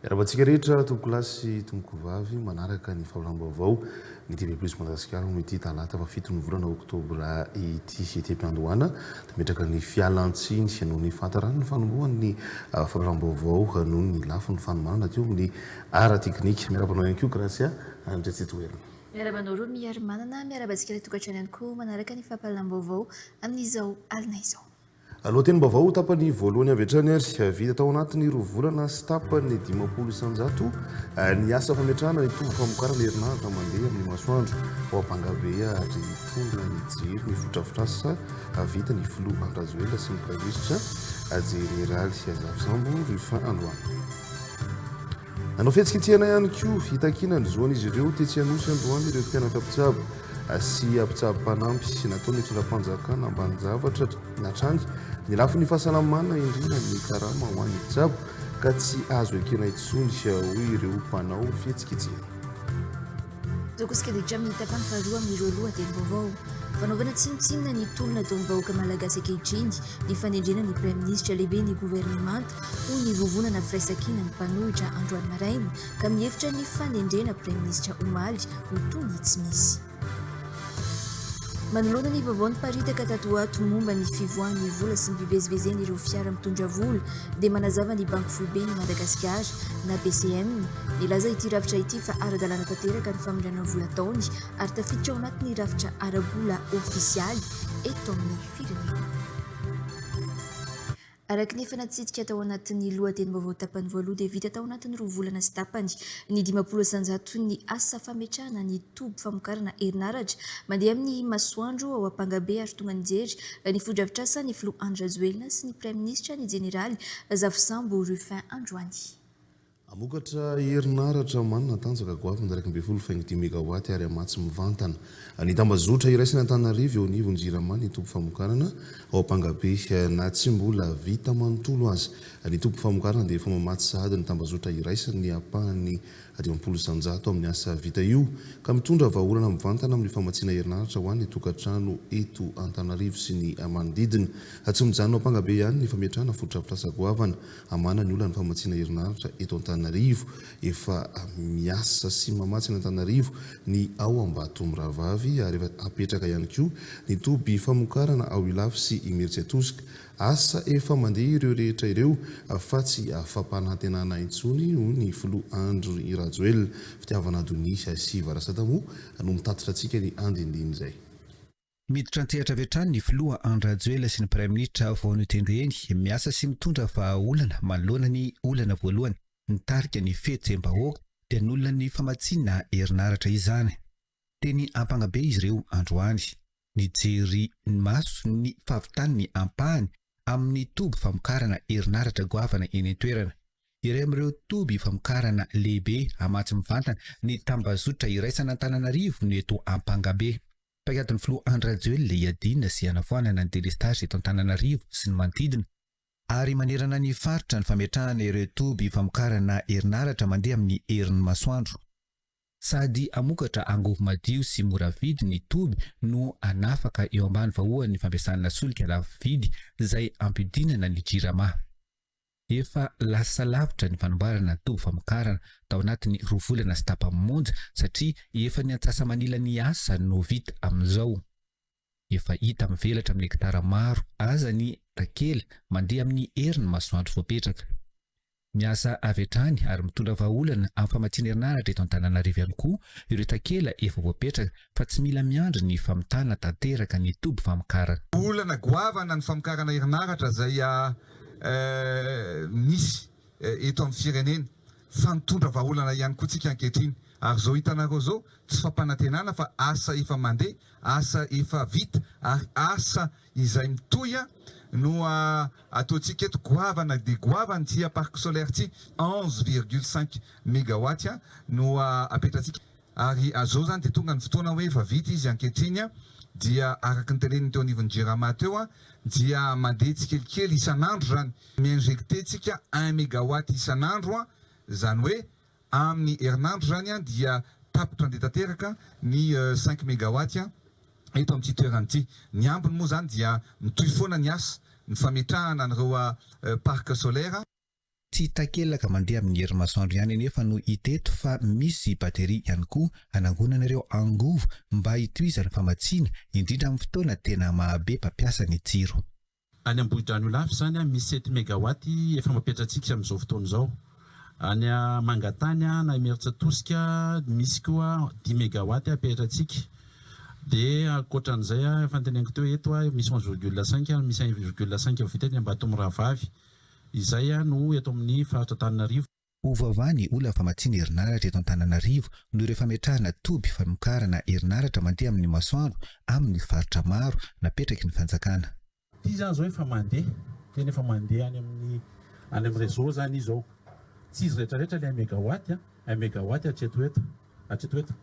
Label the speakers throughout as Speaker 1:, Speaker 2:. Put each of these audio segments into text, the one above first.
Speaker 1: Miarahaba antsika rehetra tompokolahy sy tompokovavy manaraka ny fahaolam-baovao ny TV Plus Madagasikara amin'ity talata fahafiton'ny volana oktobra ity. Ety am-piandohana dia metraka ny fialantsiny noho ny fahataran'ny fanombohan'ny fahaolam-baovao noho ny lafiny fanomanana teo amin'ny ara-teknika. Miarahaba anao ihany koa Gracia Andriatsitoherina.
Speaker 2: Miarahaba anao Romy Harimanana, miarahaba antsika any an-tokantrano ihany koa manaraka ny fampahalalam-baovao amin'izao alina izao.
Speaker 1: Lohatenim-baovao tapany voalohany avy hatrany ary vita tao anatin'ny roa volana sy tapany 50% ny asa fametrahana ny toby famokarana herinaratra mandeha amin'ny masoandro ao Ampangabe ary tonga nijery ny fotodrafitrasa vita ny filoha Andry Rajoelina sy ny praiminisitra jeneraly Zafisambo Ruffin androany. Nanao fihetsiketsehana ihany koa hitakiana ny zoan'izy ireo tetsy Anosy androany ireo mpianatra mpitsabo sy mpitsabo mpanampy nataon'ny fitondram-panjakana ambanin-javatra hatrany ny lafiny fahasalamana indrindra ny karama ho an'ny mpitsabo ka tsy azo ekena intsony hoy ireo mpanao fihetsiketsehana.
Speaker 2: Zokosika dia hatramin'ny tapany faharoa amin'ireo lohatenim-baovao. Fanaovana tsinontsinona ny tolona ataon'ny vahoaka malagasy ankehitriny ny fanendrena ny praiminisitra lehiben'ny governemanta, hoy ny vovonana Firaisankina ny mpanohitra androany maraina, ka mihevitra ny fanendrena praiminisitra omaly ho toy ny tsy misy. Manoloana ny vaovao niparitaka tato ho ato momba ny fivoahan'ny vola sy ny fivezivezen'ireo fiara mitondra vola dia manazava ny Banky Foiben'i Madagasikara na BCM. Nilaza ity rafitra ity fa ara-dalàna tanteraka ny famindrana vola ataony ary tafiditra ao anatin'ny rafitra ara-bola ofisialy eto amin'ny firenena. Araka ny efa natsidika tao anatin'ny lohatenim-baovao tapany voaloha dia vita tao anatin'ny roa volana sy tapany ny 50 isanjaton'ny asa fametrahana ny toby famokarana herinaratra mandeha amin'ny masoandro ao Ampangabe ary tonga nijery ny fotodrafitrasa ny filoha Andry Rajoelina sy ny praiminisitra ny jeneraly Zafisambo Ruffin androany.
Speaker 1: Hamokatra herinaratra manana tanjaka goavana 11 faingo dimy megawatt ary hamatsy mivantana ny tambazotra iraisana Antananarivo eo anivon'ny Jirama ny toby famokarana ao Ampangabe. Na tsy mbola vita manontolo aza ny toby famokarana dia efa mamatsy sahady ny tambazotra iraisana ny ampahan'ny 50% amin'ny asa vita io ka mitondra vahaolana mivantana amin'ny famatsiana herinaratra ho an'ny tokantrano eto Antananarivo sy ny manodidina. Tsy mijanona ao Ampangabe ihany ny fametrahana fotodrafitrasa goavana Hamahana ny olan'ny famatsiana herinaratra eto Antananarivo. Efa miasa sy mamatsy an'Antananarivo ny ao Ambatomirahavavy ary efa hapetraka ihany koa ny toby famokarana ao Ilafy sy Imerintsiatosika. Asa efa mandeha ireo rehetra ireo fa tsy fampanantenana intsony hoy ny filoha Andry Rajoelina. Fitiavana Adonia sy Varasata moa no mitatitra antsika ny andindinin'izay.
Speaker 3: Miditra an-tsehatra avy hatrany ny filoha Andry Rajoelina sy ny praiminisitra vao notendreny, miasa sy mitondra vahaolana manoloana ny olana voalohany nitarika ny fihetseham-bahoaka dia ny olan'ny famatsiana herinaratra izany. Teny Ampangabe izy ireo androany, nijery ny maso ny fahavitan'ny ampahany amin'ny toby famokarana herinaratra goavana eny an-toerana. Iray amin'ireo toby famokarana lehibe hamatsy mivantana ny tambazotra iraisan'Antananarivo ny eto Ampangabe. Paikadin'ny filoha Andry Rajoelina hiadiana sy hanafoanana ny delestazy eto Antananarivo sy ny manodidina ary manerana ny faritra ny fametrahana ireo toby famokarana herinaratra mandeha amin'ny herin'ny masoandro. Sady hamokatra angovo madio sy mora vidy ny toby no hanafaka eo ambany vahoan'ny fampiasana solika lafo vidy izay hampidinana ny Jirama. Efa lasa lavitra ny fanamboarana ny toby famokarana tao anatin'ny roa volana sy tapany monja satria efa ny antsasa-manilan'ny asa no vita amin'izao. Efa hita mivelatra amin'ny hektara maro aza ny takela mandeha amin'ny herin'ny masoandro voapetraka. Miasa avy hatrany ary mitondra vahaolana amin'ny famatsiana herinaratra eto Antananarivo ihany koa ireo takela efa voapetraka fa tsy mila miandry ny famitana tanteraka ny toby famokarana.
Speaker 4: Olana goavana ny famokarana herinaratra izay misy eto amin'ny firenena fa nitondra vahaolana ihany koa tsika ankehitriny. Ary izao hitanareo izao tsy fampanantenana fa asa efa mandeha, asa efa vita ary asa izay mitohy no ataontsika eto. Goavana dia goavana ity parc solaire ity, 11,5 megawatt no apetratsika. Ary izao izany dia tonga ny fotoana hoe efa vita izy ankehitriny dia araka ny teneniny teo anivon'ny Jirama teo dia mandeha tsikelikely isan'andro izany, mi-injecter tsika un megawatt isan'andro, izany hoe Amin'ny herinandro izany dia tapitra andeha tanteraka ny cinq megawatt eto amin'ity toerana ity. Ny ambiny moa izany dia mitohy foana ny asa, ny fametrahana an'ireo parc solaire.
Speaker 3: Tsy takelaka mandeha amin'ny herin'ny masoandro ihany anefa no hita eto fa misy bateria ihany koa hanangonana ireo angovo mba hitohizan'ny famatsiana, indrindra amin'ny fotoana tena mahabe mpampiasa ny jiro.
Speaker 5: Any Ambohidrano Ilafy izany misy sept megawatt efa mapetratsika amin'izao fotoana izao. Any Mangatany na Imerintsiatosika misy koa dix megawatt apetratsika. Dia ankoatran'izay efa noteneniko teo eto misy onze virgule cinq ary misy un virgule cinq vita eny Ambatomiravavy. Izay no eto amin'ny faritra Antananarivo.
Speaker 3: Ho voavaha ny olana famatsiana herinaratra eto Antananarivo noho ireo fametrahana toby famokarana herinaratra mandeha amin'ny masoandro amin'ny faritra maro napetraky ny fanjakana.
Speaker 5: Ity zany zao efa mandeha, tena efa mandeha any amin'ny any amin'ny réseau zany izy zao. Tsy izy rehetra rehetra ilay un megawatt an, un megawatt hatreto eto, hatreto eto.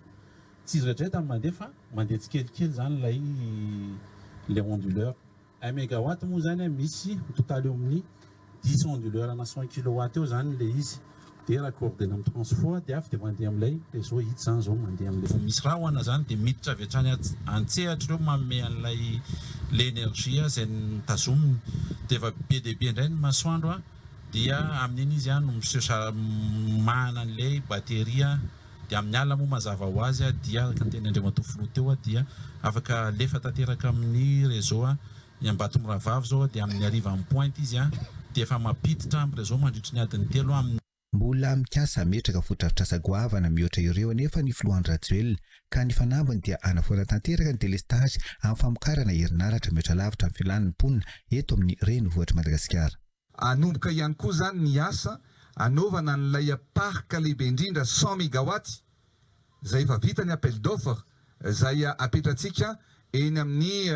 Speaker 5: Tsy izy rehetra rehetra no mandeha fa mandeha tsikelikely zany ilay ilay onduleur. Un megawatt moa zany misy mitotaly eo amin'ny dix onduleur ana cent kilowatt eo zany le izy de raccordena amin'ny transfo de avy de mandeha amin'ilay réseau hita zany zao mandeha amin'ilay Vao misy rahona zany de miditra avy hatrany antsehatra ireo manome an'ilay le énergie izay notazominy de efa be dia be indray ny masoandro dia amin'iny izy no miseho mahana an'ilay batterie Dia amin'ny alina moa mazava ho azy dia araka ny tenin'i Andriamatoa Filoha teo dia afaka alefa tanteraka amin'ny réseau ny Ambatomirahavavy izao dia amin'ny hariva amin'ny pointe izy dia efa mampiditra amin'ny réseau mandritry ny adiny telo amin'ny
Speaker 3: Mbola mikasa hametraka fotodrafitrasa goavana mihoatra ireo anefa ny filoha Andry Rajoelina ka ny fanambiny dia hanafoana tanteraka ny delestazy amin'ny famokarana herinaratra mihoatra lavitra ny filan'ny mponina eto amin'ny renivohitr'i Madagasikara.
Speaker 4: Hanomboka ihany koa izany ny asa hanaovana an'ilay parc lehibe indrindra cent megawatts izay efa vita ny appel d'offre izay hapetratsika eny amin'ny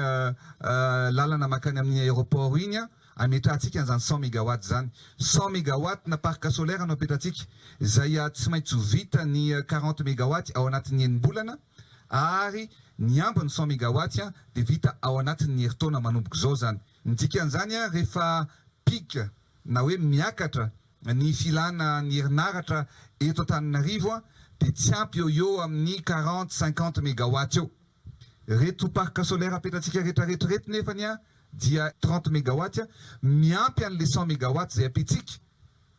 Speaker 4: lalana mankany amin'ny aéroport iny hametrahantsika an'izany cent megawatts izany. Cent megawatts na parc solaire no hapetratsika izay tsy maintsy ho vita ny quarante megawatts ao anatin'ny enim-bolana ary ny ambiny cent megawatts dia vita ao anatin'ny herintaona manomboka izao izany. Ny dikan'izany rehefa pic na hoe miakatra ny filana ny herinaratra eto Antananarivo dia tsy ampy eo eo amin'ny quarante, cinquante megawatts eo. Reto parc solaire apetratsika rehetra reto reto nefany dia trente megawatts miampy an'le cent megawatts izay ampiantsika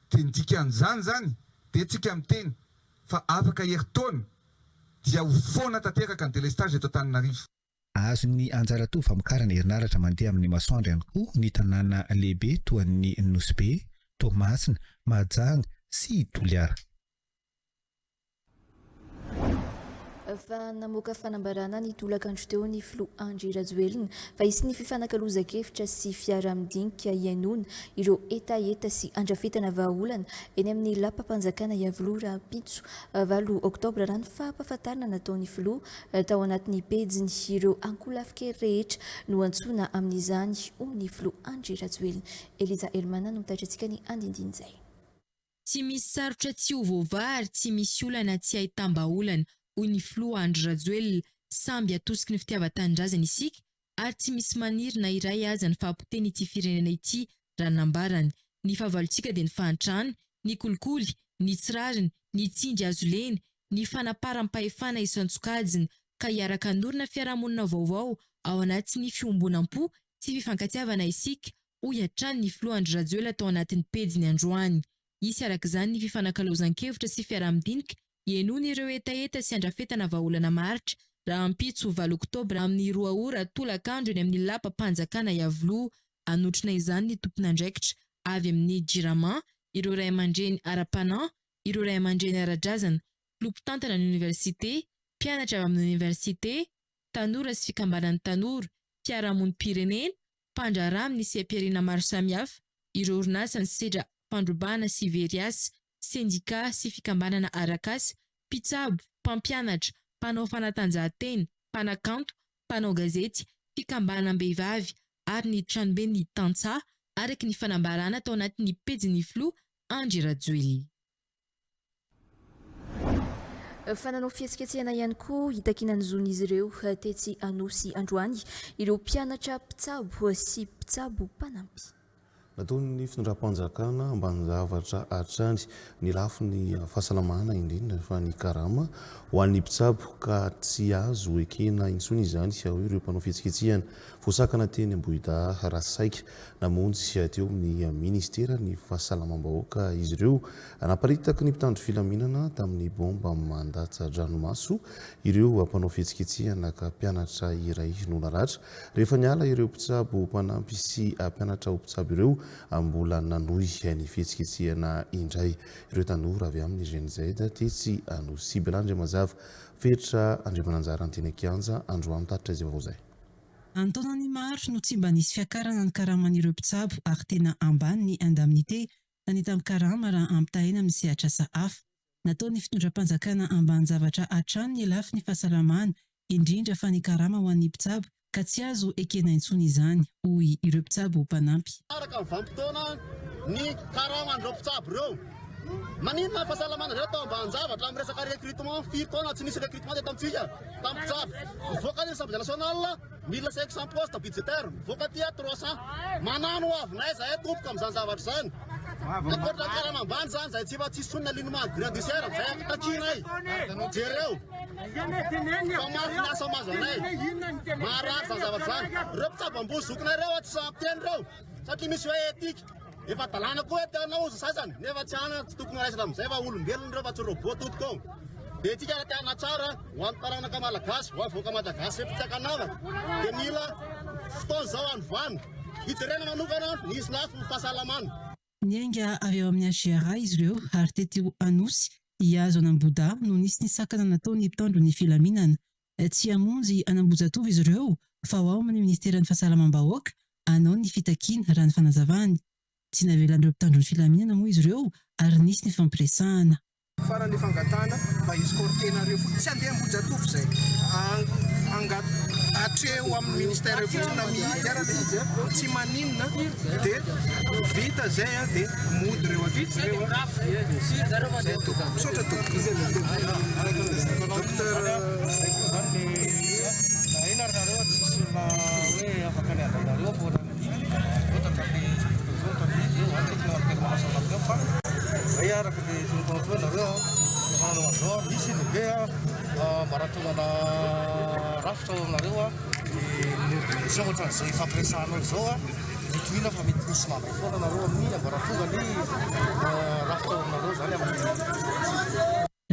Speaker 4: dia ny dikan'izany zany dia tsika miteny fa afaka herintaona dia ho foana tanteraka ny delestage eto Antananarivo.
Speaker 3: Azon'ny anjara toa famokarana herinaratra mandeha amin'ny masoandro ihany koa ny tanàna lehibe toa an'i Nosy Be, Toamasina, Mahajanga sy Toliara.
Speaker 2: Fa namoaka fanambarana ny tolakandro teo ny filoha Andry Rajoelina fa hisy ny fifanakalozan-kevitra sy fiaraha-midinika hihainoana ireo hetaheta sy handrafetana vahaolana eny amin'ny lapam-panjakana Iavoloha rahampitso valo oktobra raha ny fampahafantarana nataon'ny filoha Tao anatin'ny pejiny, ireo ankolafin-kery rehetra no antsoina amin'izany, hoy ny filoha Andry Rajoelina. Eliza Helman no mitarika antsika ny andindinin'izay.
Speaker 6: Tsy misy sarotra tsy ho voavaha ary tsy misy olana tsy ahitam-bahaolana, hoy ny filoha Andry Rajoelina. Samby atosiky ny fitiavan-tanindrazana isika ary tsy misy maniry na iray aza ny fahapotehin'ity firenena ity, raha ny nambarany. Ny fahavalontsika dia ny fahantrana, ny kolikoly, ny tsy rariny, ny tsindry azo lena, ny fanaparam-pahefana isan-tsokajiny, ka hiaraka hanorina fiarahamonina vaovao ao anatin'ny fiombonam-po sy fifankatiavana isika, hoy hatrany ny filoha Andry Rajoelina tao anatin'ny pejiny androany. Hisy araka izany ny fifanakalozan-kevitra sy fiaraha-midinika henoina ireo hetaheta sy handrafetana vahaolana maharitra rahampitso valo oktobra amin'ny roa ora tolakandro eny amin'ny lapam-panjakana Iavoloha. Hanotrona izany ny tompon'andraikitra avy amin'ny Jirama, ireo ray aman-dreny ara-panahy, ireo ray aman-dreny ara-drazana, filoha mpitantana ny oniversite, mpianatra avy amin'ny oniversite, tanora sy fikambanan'ny tanora, mpiara-monim-pirenena, mpandraharaha amin'ny seha-pihariana maro samihafa, ireo orinasa nisedra fandrobana sy very asa, sendikà sy fikambanana arak'asa, Mpitsabo, mpampianatra, mpanao fanatanjahantena, mpanakanto, mpanao gazety, fikambanam-behivavy ary ny tranoben'ny tantsaha, araka ny fanambarana tao anatin'ny pejin'ny filoha Andry Rajoelina.
Speaker 2: Fa nanao fihetsiketsehana ihany koa hitakiana ny zon'izy ireo tetsy Anosy androany ireo mpianatra mpitsabo sy mpitsabo mpanampy.
Speaker 1: Nataon'ny fitondram-panjakana ambanin-javatra hatrany ny lafiny fahasalamana indrindra fa ny karama ho an'ny mpitsabo ka tsy azo ekena intsony izany hoy ireo mpanao fihetsiketsehana. Voasakana teny Ambohidahy raha saika namonjy teo amin'ny ministeran'ny fahasalamam-bahoaka izy ireo. Naparitaky ny mpitandro filaminana tamin'ny baomba mandatsa-dranomaso ireo mpanao fihetsiketsehana ka mpianatra iray no naratra. Rehefa niala ireo mpitsabo mpanampy sy mpianatra ho mpitsabo ireo, mbola nanohy ny fihetsiketsehana indray ireo tanora avy amin'ny Gen Z tetsy Anosibe. Andriamazava Fetra Andriamananjara teny an-kianja androany mitatitra izay vaovao izay.
Speaker 7: An-taonany maro no tsy mba nisy fiakarana ny karaman'ireo mpitsabo ary tena ambany ny indemnité na ny tambin-karama raha ampitahaina amin'ny sehatr'asa hafa. Nataon'ny fitondram-panjakana ambanin-javatra hatrany ny lafiny fahasalamana, indrindra fa ny karama ho an'ny mpitsabo, ka tsy azo ekena intsony izany, hoy ireo mpitsabo mpanampy.
Speaker 8: Araka ny vanim-potoana ny karaman'ireo mpitsabo ireo. Maninona ny fahasalamana indray atao ambanin-javatra amin'ny resaka recrutement? Firy taona tsy nisy recrutement teto amintsika tamin'ny mpitsabo? Mivoaka ny Assemblée nationale. 1500 postes budgétaires mivoaka aty 300. Manano ho avinay zahay tompoko amin'izany zavatra izany. Ankoatra ny karama ambany izany izay tsy efa tsisy intsony ny alignement gré indiciaire izay takianay. Jereo fa mafy ny asa mahazo anay. Maharary izany zavatra izany. Ireo mpitsabo ambony zokinay ireo tsy sahy miteny ireo satria misy hoe éthique. Efa adalàna koa hoe te hanao ozy ny sasany nefa tsy ana tsy tokony raisina amin'izay fa olombelona ireo fa tsy robot tompoko ô. Dia tsika raha te hanatsara ho an'ny taranaka malagasy, ho an'ny vahoaka malagasy rehetra tsy ankanavaka dia mila fotoana izao hanovana, hijerena manokana ny lafiny fahasalamana.
Speaker 7: Niainga avy ao amin'ny HJRA izy ireo ary teto Anosy hihazo an'Ambohidahy no nisy ny sakana nataon'ny mpitandro ny filaminana. Tsy hamonjy an'Ambohijatovo izy ireo fa ho ao amin'ny minisiteran'ny Fahasalamam-bahoaka hanao ny fitakiana, raha ny fanazavany. Tsy navelan'ireo mpitandro ny filaminana moa izy ireo ary nisy ny fifampiresahana.
Speaker 9: Farany fangatahana mba escorter-nareo fotsiny, tsy handeha Ambohijatovo izay, hatreo amin'ny ministère eo fotsiny na mihidy ara ilay izy, tsy maninona dia vita izay dia mody ireo ankizy ireo. Zay tompoko. Misaotra tompoko. Docteur.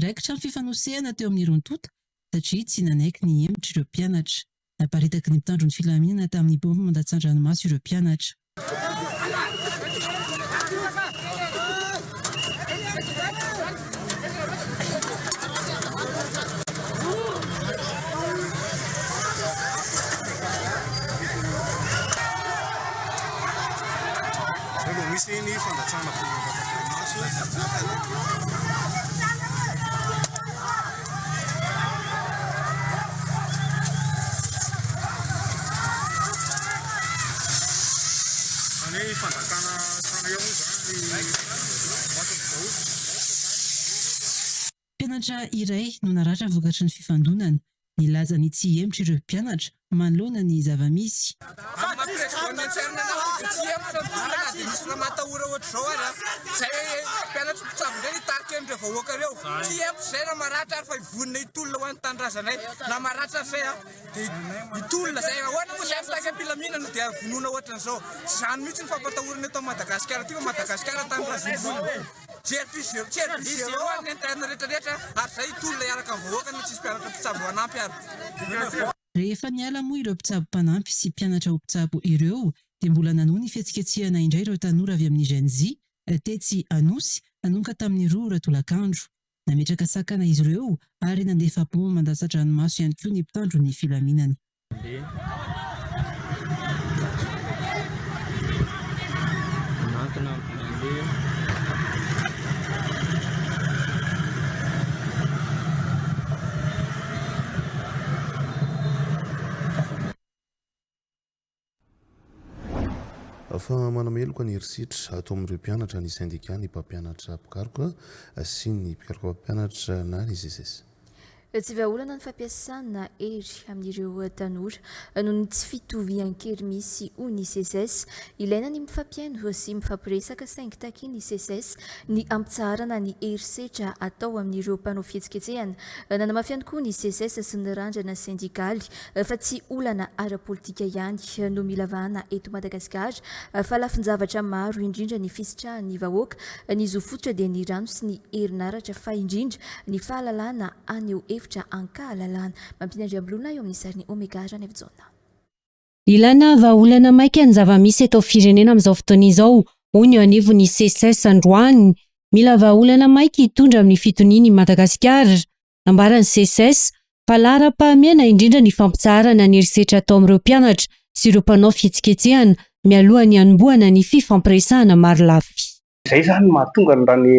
Speaker 7: Raikitra ny fifanosehana teo amin'ny roa tonta satria tsy nanaiky ny hemotra ireo mpianatra. Naparitaky ny mpitandro ny filaminana tamin'ny baomba mandatsan-dranomaso ireo mpianatra.
Speaker 9: Izay vao misy ny fandatsahana baomba mandatsa-dranomaso. Izany hoe fandakana trano eo moa izany ny matin'izao.
Speaker 7: Mpianatra iray no naratra vokatry ny fifandonana. Nilaza ny tsy hihemotra ireo mpianatra manoloana ny zava-misy.
Speaker 9: Amin'ny maha président ny interne anah dia tsy hihemotra ny tolona na dia misy ramatahora ohatr'izao ary an! Zay mpianatry mpitsabo indray no hitarika an'ireo vahoaka ireo. Tsy hihemotra izay raha maratra ary fa hivonona hitolona ho an'ny tanindrazanay. Na maratra ary zay an! Dia hitolona zay. Ahoana moa zay mitaky am-pilaminana dia vonoina ohatran'izao? Tsy izany mihitsy ny fampatahorana eto Madagasikara ity fa Madagasikara tanindrazan'olona. Zero plus zero, tsy zero plus zéro ary ny interne rehetra rehetra ary zay hitolona hiaraka amin'ny vahoaka no tsisy mpianatra mpitsabo hanampy ary.
Speaker 7: Rehefa niala moa ireo mpitsabo mpanampy sy mpianatra ho mpitsabo ireo dia mbola nanohy ny fihetsiketsehana indray ireo tanora avy amin'ny Gen Z tetsy Anosy nanomboka tamin'ny roa ora tolakandro. Nametraka sakana izy ireo ary nandefa baomba mandatsa-dranomaso ihany koa ny mpitandro ny filaminana.
Speaker 10: Manantona mandeha.
Speaker 1: Fa manameloka ny herisetra atao amin'ireo mpianatra ny sendika ny mpampianatra mpikaroka sy ny mpikaroka mpampianatra na ny SECES.
Speaker 2: Tsy vahaolana ny fampiasana hery amin'ireo tanora noho ny tsy fitovian-kery misy, hoy ny SECES. Ilaina ny mifampihaino sy mifampiresaka saingy takian'ny SECES ny hampitsaharana ny herisetra atao amin'ireo mpanao fihetsiketsehana. Nanamafy ihany koa ny SECES sy ny randrana sendikaly fa tsy olana ara-politika ihany no mila vahana eto Madagasikara fa lafin-javatra maro indrindra ny fisitrahan'ny vahoaka ny zo fototra dia ny rano sy ny herinaratra fa indrindra ny fahalalahana haneho hevitra ankahalalahana. Mampiana Andriambololona eo amin'ny sarin'i Omega Ranaivojaona.
Speaker 11: Ilana vahaolana maika ny zava-misy eto firenena amin'izao fotoana izao, hoy ny eo anivon'ny Seces androany. Mila vahaolana maika hitondra amin'ny fitoniana i Madagasikara. Nambaran'ny Seces fa laharam-pahamehana indrindra ny fampitsaharana ny herisetra atao amin'ireo mpianatra sy ireo mpanao fihetsiketsehana mialohan'ny hanombohana ny fifampiresahana marolafy.
Speaker 12: Izay izany no mahatonga ny raha ny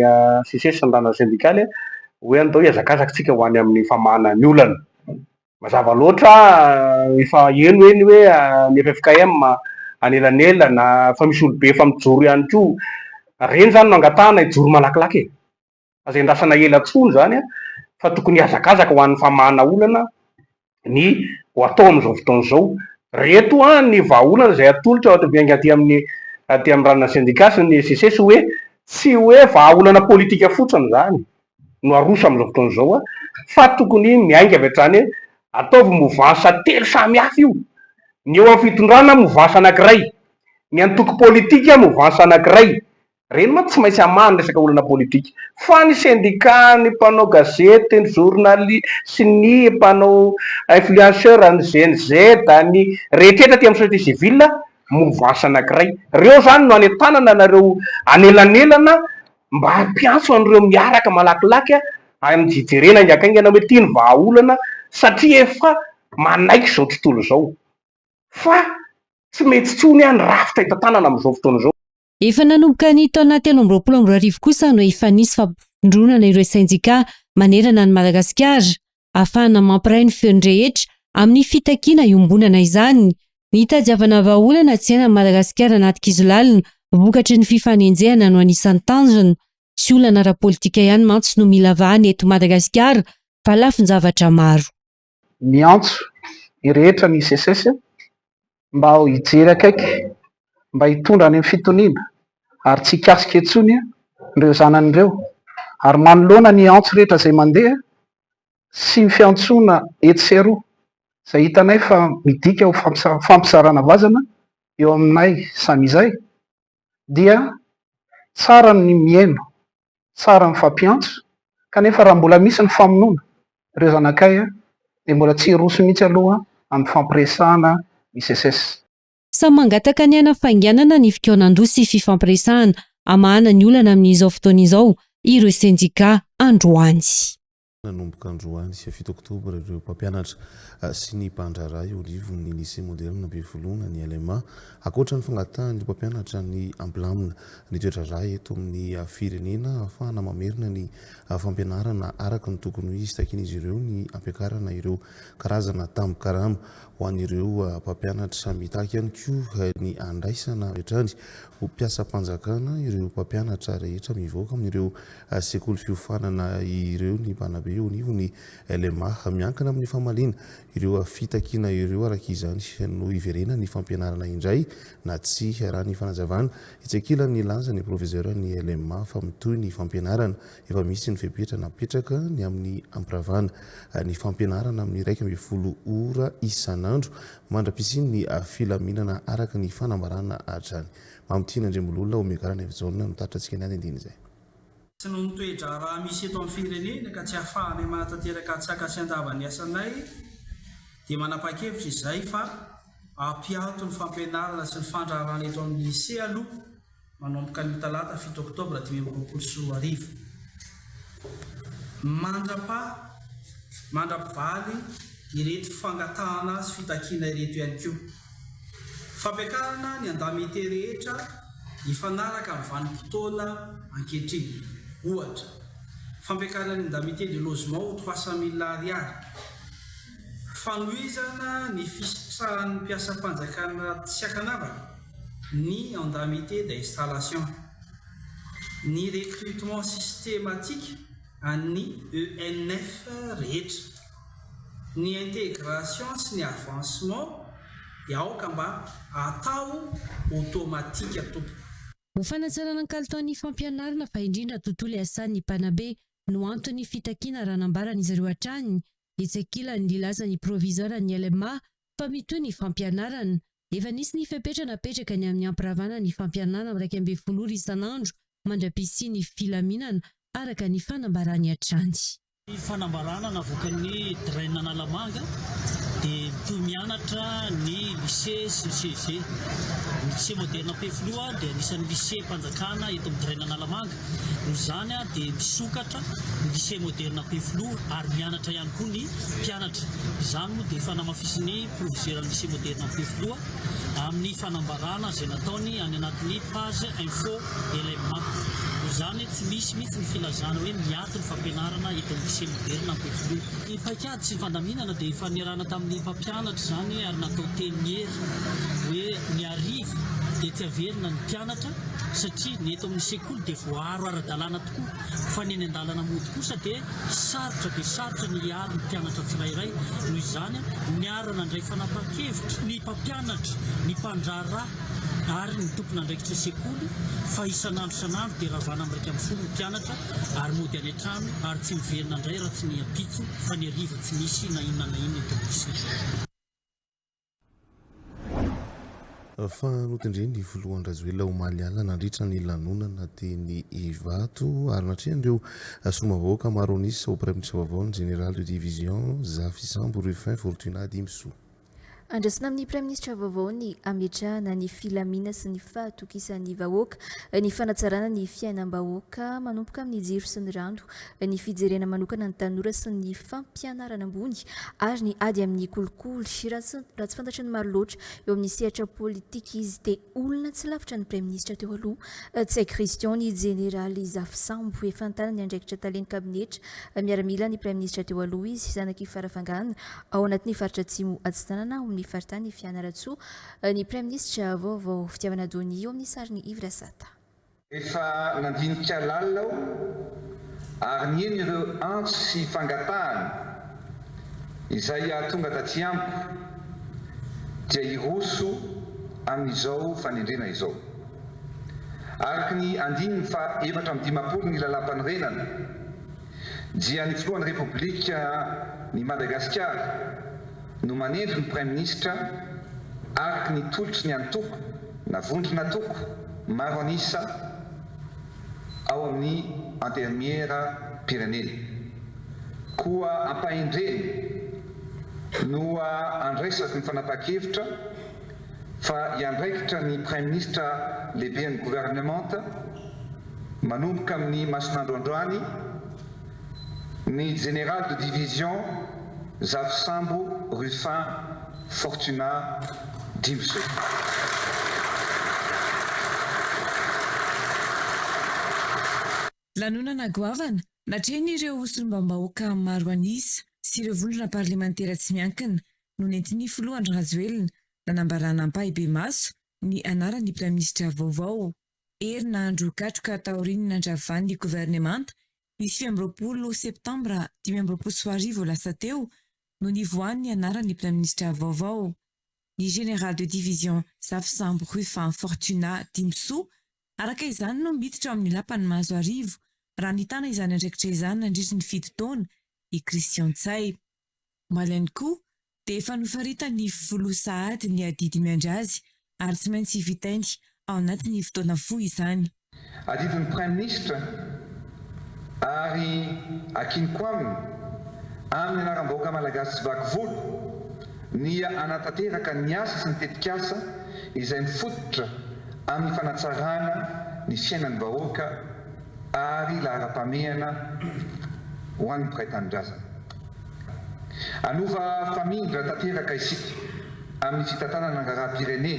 Speaker 12: SECES sy ny randrana sendikaly hoe andao hihazakazaka isika ho any amin'ny famahana ny olana. Mazava loatra efa heno eny hoe ny ffkm anelanelana, efa misy olobe efa mijoro ihany koa. Ireny izany no angatahana hijoro malakilaky e! Aza endrasana ela intsony izany fa tokony hihazakazaka ho an'ny famahana olana ny ho atao amin'izao fotoana izao. Reto an ny vahaolana izay atolotra miainga aty amin'ny aty amin'ny ranona sendika sy ny SECES hoe tsy hoe vahaolana politika fotsiny izany no aroso amin'izao fotoana izao an, fa tokony miainga avy hatrany hoe ataovy movansa telo samy hafa io, ny eo amin'ny fitondrana movansa anankiray, ny antoko politika movansa anankiray, Ireny mantsy tsy maintsy hamaha ny resaka olana politika. Fa ny sendika, ny mpanao gazety, ny journaliste sy ny mpanao influenceur, ny Gen Z, ny rehetrrehetra aty amin'ny société civile, mouvance anankiray. Ireo izany no anentanana anareo anelanelana mba hampiantso an'ireo miaraka malakilaky hijerena haingankaingana hoe ity ny vahaolana satria efa manaiky izao tontolo izao fa tsy mety intsony ny rafitra hitantanana amin'izao fotoana izao.
Speaker 11: Efa nanomboka ny taona 2023 kosa no efa nisy fampivondronana ireo sendikà manerana an'i Madagasikara, ahafahana mampiray ny feon'ny rehetra amin'ny fitakiana iombonana izany. Ny hitadiavana vahaolana tsy hainan'i Madagasikara anaty kizo lalina vokatry ny fifanenjehana no anisan'ny tanjona. Tsy olana ara-politika ihany mantsy no mila vahana eto Madagasikara fa lafin-javatra maro.
Speaker 13: Miantso ny rehetra ny SECES mba hijery akaiky mba hitondra any amin'ny fitoniana ary tsy hikasika intsony ireo zanany ireo ary manoloana ny antso rehetra izay mandeha sy ny fiantsoana etsy sy eroa izay hitanay fa midika ho fampizarana vazana eo aminay samy izay dia tsara ny mihaino tsara mifampiantso kanefa raha mbola misy ny famonoana ireo zanakay dia mbola tsy hiroso mihitsy aloha amin'ny fifampiresahana ny SECES.
Speaker 11: Samy mangataka ny hanafainganana ny fikaonandoha sy fifampiresahana hamahana ny olana amin'izao fotoana izao ireo sendikà androany.
Speaker 1: Nanomboka androany fito oktobra ireo mpampianatra sy ny mpandraharaha eo anivon'ny Lycée Moderne Bevolona ny LMA. Ankoatra ny fangatahan'ireo mpampianatra ny hampilamina ny toe-draharaha eto amin'ny firenena ahafahana mamerina ny fampianarana araka ny tokony ho izy, takian'izy ireo ny hampiakarana ireo karazana tambin-karama ho an'ireo mpampianatra. Mitaky ihany koa ny handraisana avy hatrany ho mpiasam-panjakana ireo mpampianatra rehetra mivoaka amin'ireo Sekoly fiofanana ireo ny mpanabe eo anivon'ny LMA. Miankina amin'ny famaliana ireo fitakiana ireo araka izany no hiverenan'ny fampianarana indray na tsia, raha ny fanazavana. Etsy ankilany nilaza ny proviseur ny LMA fa mitohy ny fampianarana. Efa misy ny fepetra napetraka ny amin'ny hampiravana ny fampianarana amin'ny 11 ora isan'andro mandra-pisian'ny filaminana araka ny fanambarana hatrany. Mamitiana Andriambololona, Omega Ranaivojaona no tatitra antsika ny andinindiny izay.
Speaker 14: Tsy noho ny toe-draharaha misy eto amin'ny firenena ka tsy ahafahanay manatanteraka antsaka sy andava ny asanay dia manapa-kevitra izahay fa hampiato ny fampianarana sy ny fandraharahana eto amin'ny Lycée aloha manomboka anio talata fito oktobra 2025 mandrapa mandra-pivaly ireto fangatahana sy fitakiana ireto ihany koa. Fampiakarana ny indemnité rehetra hifanaraka amin'ny vanim-potoana ankehitriny. Ohatra, fampiakarana ny indemnité de logement ho 300 mille ariary, fanohizana ny fisitrahan'ny mpiasam-panjakana tsy ankanavaka. ny indemnité d'installation, ny recrutement systématique an'ny ENF rehetra, ny intégration sy ny avancement dia aoka mba atao automatique tompoko.
Speaker 11: Ho fanatsarana ny kalitaon'ny fampianarana fa indrindra tontolo iasan'ny mpanabe no anton'ny fitakiana raha nambaran'izy ireo hatrany. Etsy ankilany, nilaza ny proviseur ny LMA fa mitohy ny fampianarana. Efa nisy ny fepetra napetraka ny amin'ny hampiravana ny fampianarana amin'ny 11 ora isan'andro mandra-pisian'ny filaminana, araka ny fanambarany hatrany.
Speaker 15: Ny fanambarana navoakan'ny Dren Analamanga dia mitohy mianatra ny lycée sy ny CEG. Ny lycée moderne Ampefiloha dia anisan'ny lycée-mpanjakana eto amin'ny Dren Analamanga. Noho izany dia misokatra ny lycée moderne Ampefiloha ary mianatra ihany koa ny mpianatra. Izany moa dia efa namafisin'ny proviseran'ny lycée moderne Ampefiloha amin'ny fanambarana izay nataony any anatin'ny page info LMA. Noho izany tsy misy mihitsy ny filazana hoe miato ny fampianarana eto amin'ny lycée moderina Ampefiloha. Ny paikady sy ny fandaminana dia efa niarahana tamin'ny mpampianatra izany ary natao teny hery hoe ny hariva dia tsy averina ny mpianatra satria ny eto amin'ny sekoly dia voaaro ara-dalàna tokoa fa ny eny an-dalana mody kosa dia sarotra dia sarotra ny hiaro ny mpianatra tsirairay. Noho izany, niara-nandray fanapahan-kevitra ny mpampianatra, ny mpandraharaha ary ny tompon'andraikitra sekoly fa isan'andro isan'andro dia ravana amin'ny 11 ny mpianatra ary mody any an-trano ary tsy miverina indray raha tsy ny ampitso fa ny hariva tsy misy na inona na inona eto amin'ny lycée.
Speaker 1: Fa notendren'ny filoha Andry Rajoelina omaly alina nandritra ny lanonana teny Ivato ary natrehan'ireo solombavambahoaka maro an'isa ho praiminisitra vaovao ny Général de Division Zafisambo Rufin Fortunat Dimsoa.
Speaker 2: Andrasana amin'ny Praiminisitra vaovao ny hametrahana ny filamina sy ny fahatokisan'ny vahoaka, ny fanatsarana ny fiainam-bahoaka manomboka amin'ny jiro sy ny rano, ny fijerena manokana ny tanora sy ny fampianarana ambony ary ny ady amin'ny kolikoly. Raha tsy fantatry ny maro loatra eo amin'ny sehatra politika izy dia olona tsy lavitra ny Praiminisitra teo aloha, Ntsay Christian, ny Jeneraly Zafisambo. Efa nitana ny andraikitra talen'ny kabinetra miaramila ny Praiminisitra teo aloha izy, zanak'i Farafangana, ao anatin'ny faritra Atsimo Atsinanana ao amin'ny faritany Fianarantsoa, ny Praiminisitra vaovao Fitiavana Donia eo amin'ny sarin'i Yves Rasata.
Speaker 4: Efa nandinika lalina aho ary nihaino ireo antso sy fangatahana izay tonga taty amiko dia hiroso amin'izao fanendrena izao. Araka ny andininy faha 54 ny Lalàmpanorenana dia ny Filohan'ny Repoblika ny Madagasikara no manendry ny Praiminisitra araka ny tolotry ny antoko na vondron'antoko maro an'isa ao amin'ny Antenimieram-pirenena. Koa ampahendrena no andraisako ny fanapahan-kevitra fa hiandraikitra ny Praiminisitra lehiben'ny governemanta manomboka amin'ny mason'andro androany ny Général de Division Zafisambo Ruffin Fortunat Dimsoa.
Speaker 16: Lanonana goavana natrehin'ireo solombavambahoaka maro an'isa sy ireo vondrona parlemantera tsy miankina no nentin'ny filoha Andry Rajoelina nanambarana ampahibemaso ny anaran'ny praiminisitra vaovao. Herinandro katroka taorian'ny nandravan'ny governemanta ny 29 septambra 2025 lasa teo no nivoahan'ny anaran'ny praiminisitra vaovao, ny Général de Division Zafisambo Ruffin Fortunat Dimsoa. Araka izany no miditra ao amin'ny lapan'i Mahazoarivo raha nitana izany andraikitra izany nandritry ny fito taona i Christian Ntsay. Omaly ihany koa dia efa nofaritan'ny filoha sahady ny adidy miandry azy ary tsy maintsy vitainy ao anatin'ny fotoana fohy izany.
Speaker 4: Adidin'ny Praiminisitra ary akiniko aminy, amin'ny anaram-bahoaka Malagasy tsy vaky volo, ny hanatanteraka ny asa sy ny tetikasa izay mifototra amin'ny fanatsarana ny fiainan'ny vahoaka ary laharam-pahamehana ho an'ny mpiray tanindrazana. Hanova famindra tanteraka isika amin'ny fitantanana ny raharaham-pirenena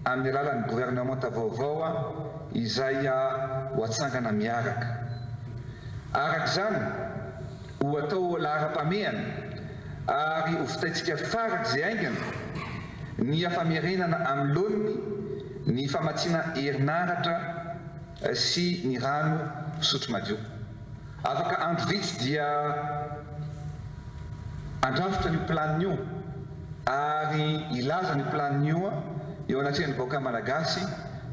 Speaker 4: amin'ny alalan'ny governemanta vaovao izay ho atsangana miaraka. Araka izany, ho atao laharam-pahamehana ary ho vitaintsika farak'izay haingana ny famerenana amin'ny laoniny. Ny famatsiana herinaratra sy ny rano fisotro madio. Afaka andro vitsy dia handrafitra an'io planina io ary hilaza an'io planina io eo anatrehan'ny vahoaka Malagasy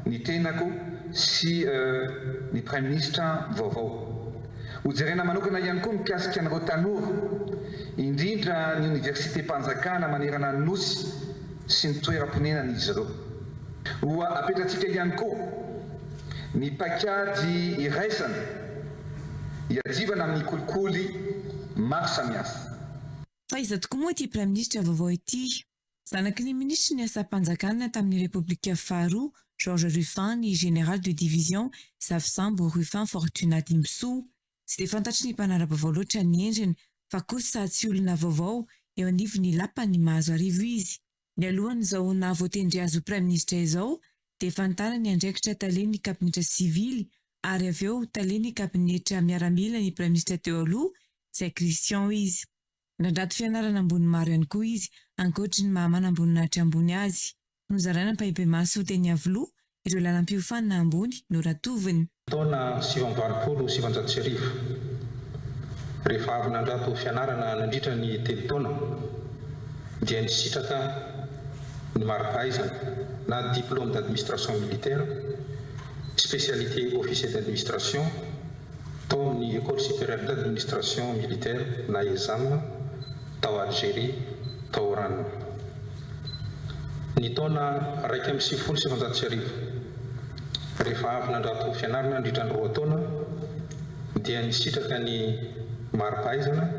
Speaker 4: ny tenako sy ny Praiminisitra vaovao. Hojerena manokana ihany koa mikasika an'ireo tanora, indrindra ny oniversitem-panjakana manerana ny Nosy sy ny toeram-ponenan'izy ireo. Ho apetratsika ihany koa ny paikady iraisana hiadivana amin'ny kolikoly maro samihafa.
Speaker 16: Fa iza tokoa moa ity Praiminisitra vaovao ity? Zanaky ny Minisitry ny Asam-panjakana tamin'ny Repoblika faharoa, Georges Ruffin, ny Général de Division Zafisambo Ruffin Fortunat Dimbisoa. Tsy dia fantatry ny mpanara-baovao loatra ny endriny, fa kosa tsy olona vaovao eo anivon'ny lapan'i Mahazoarivo izy. Nialohan'izao naha voatendry azy ho Praiminisitra izao dia efa nitana ny andraikitra talen'ny kabinetra sivily ary avy eo talen'ny kabinetra miaramila ny Praiminisitra teo aloha, Ntsay Christian izy. Nandrato fianarana ambony maro ihany koa izy ankoatry ny maha manamboninahitra ambony azy. Nozaraina ampahibemaso teny Iavoloha ireo lalam-piofanana ambony noratoviny.
Speaker 17: Taona 1989, rehefa avy nandrato fianarana nandritra ny telo taona, dia nisitraka ny mari-pahaizana na Diplôme d'administration militaire, spécialité officier d'administration, tao amin'ny École supérieure d'administration militaire na ESAM tao Algérie, tao Oran. Ny taona 1991, rehefa avy nandrato fianarana nandritra ny roa taona, dia nisitraka ny mari-pahaizana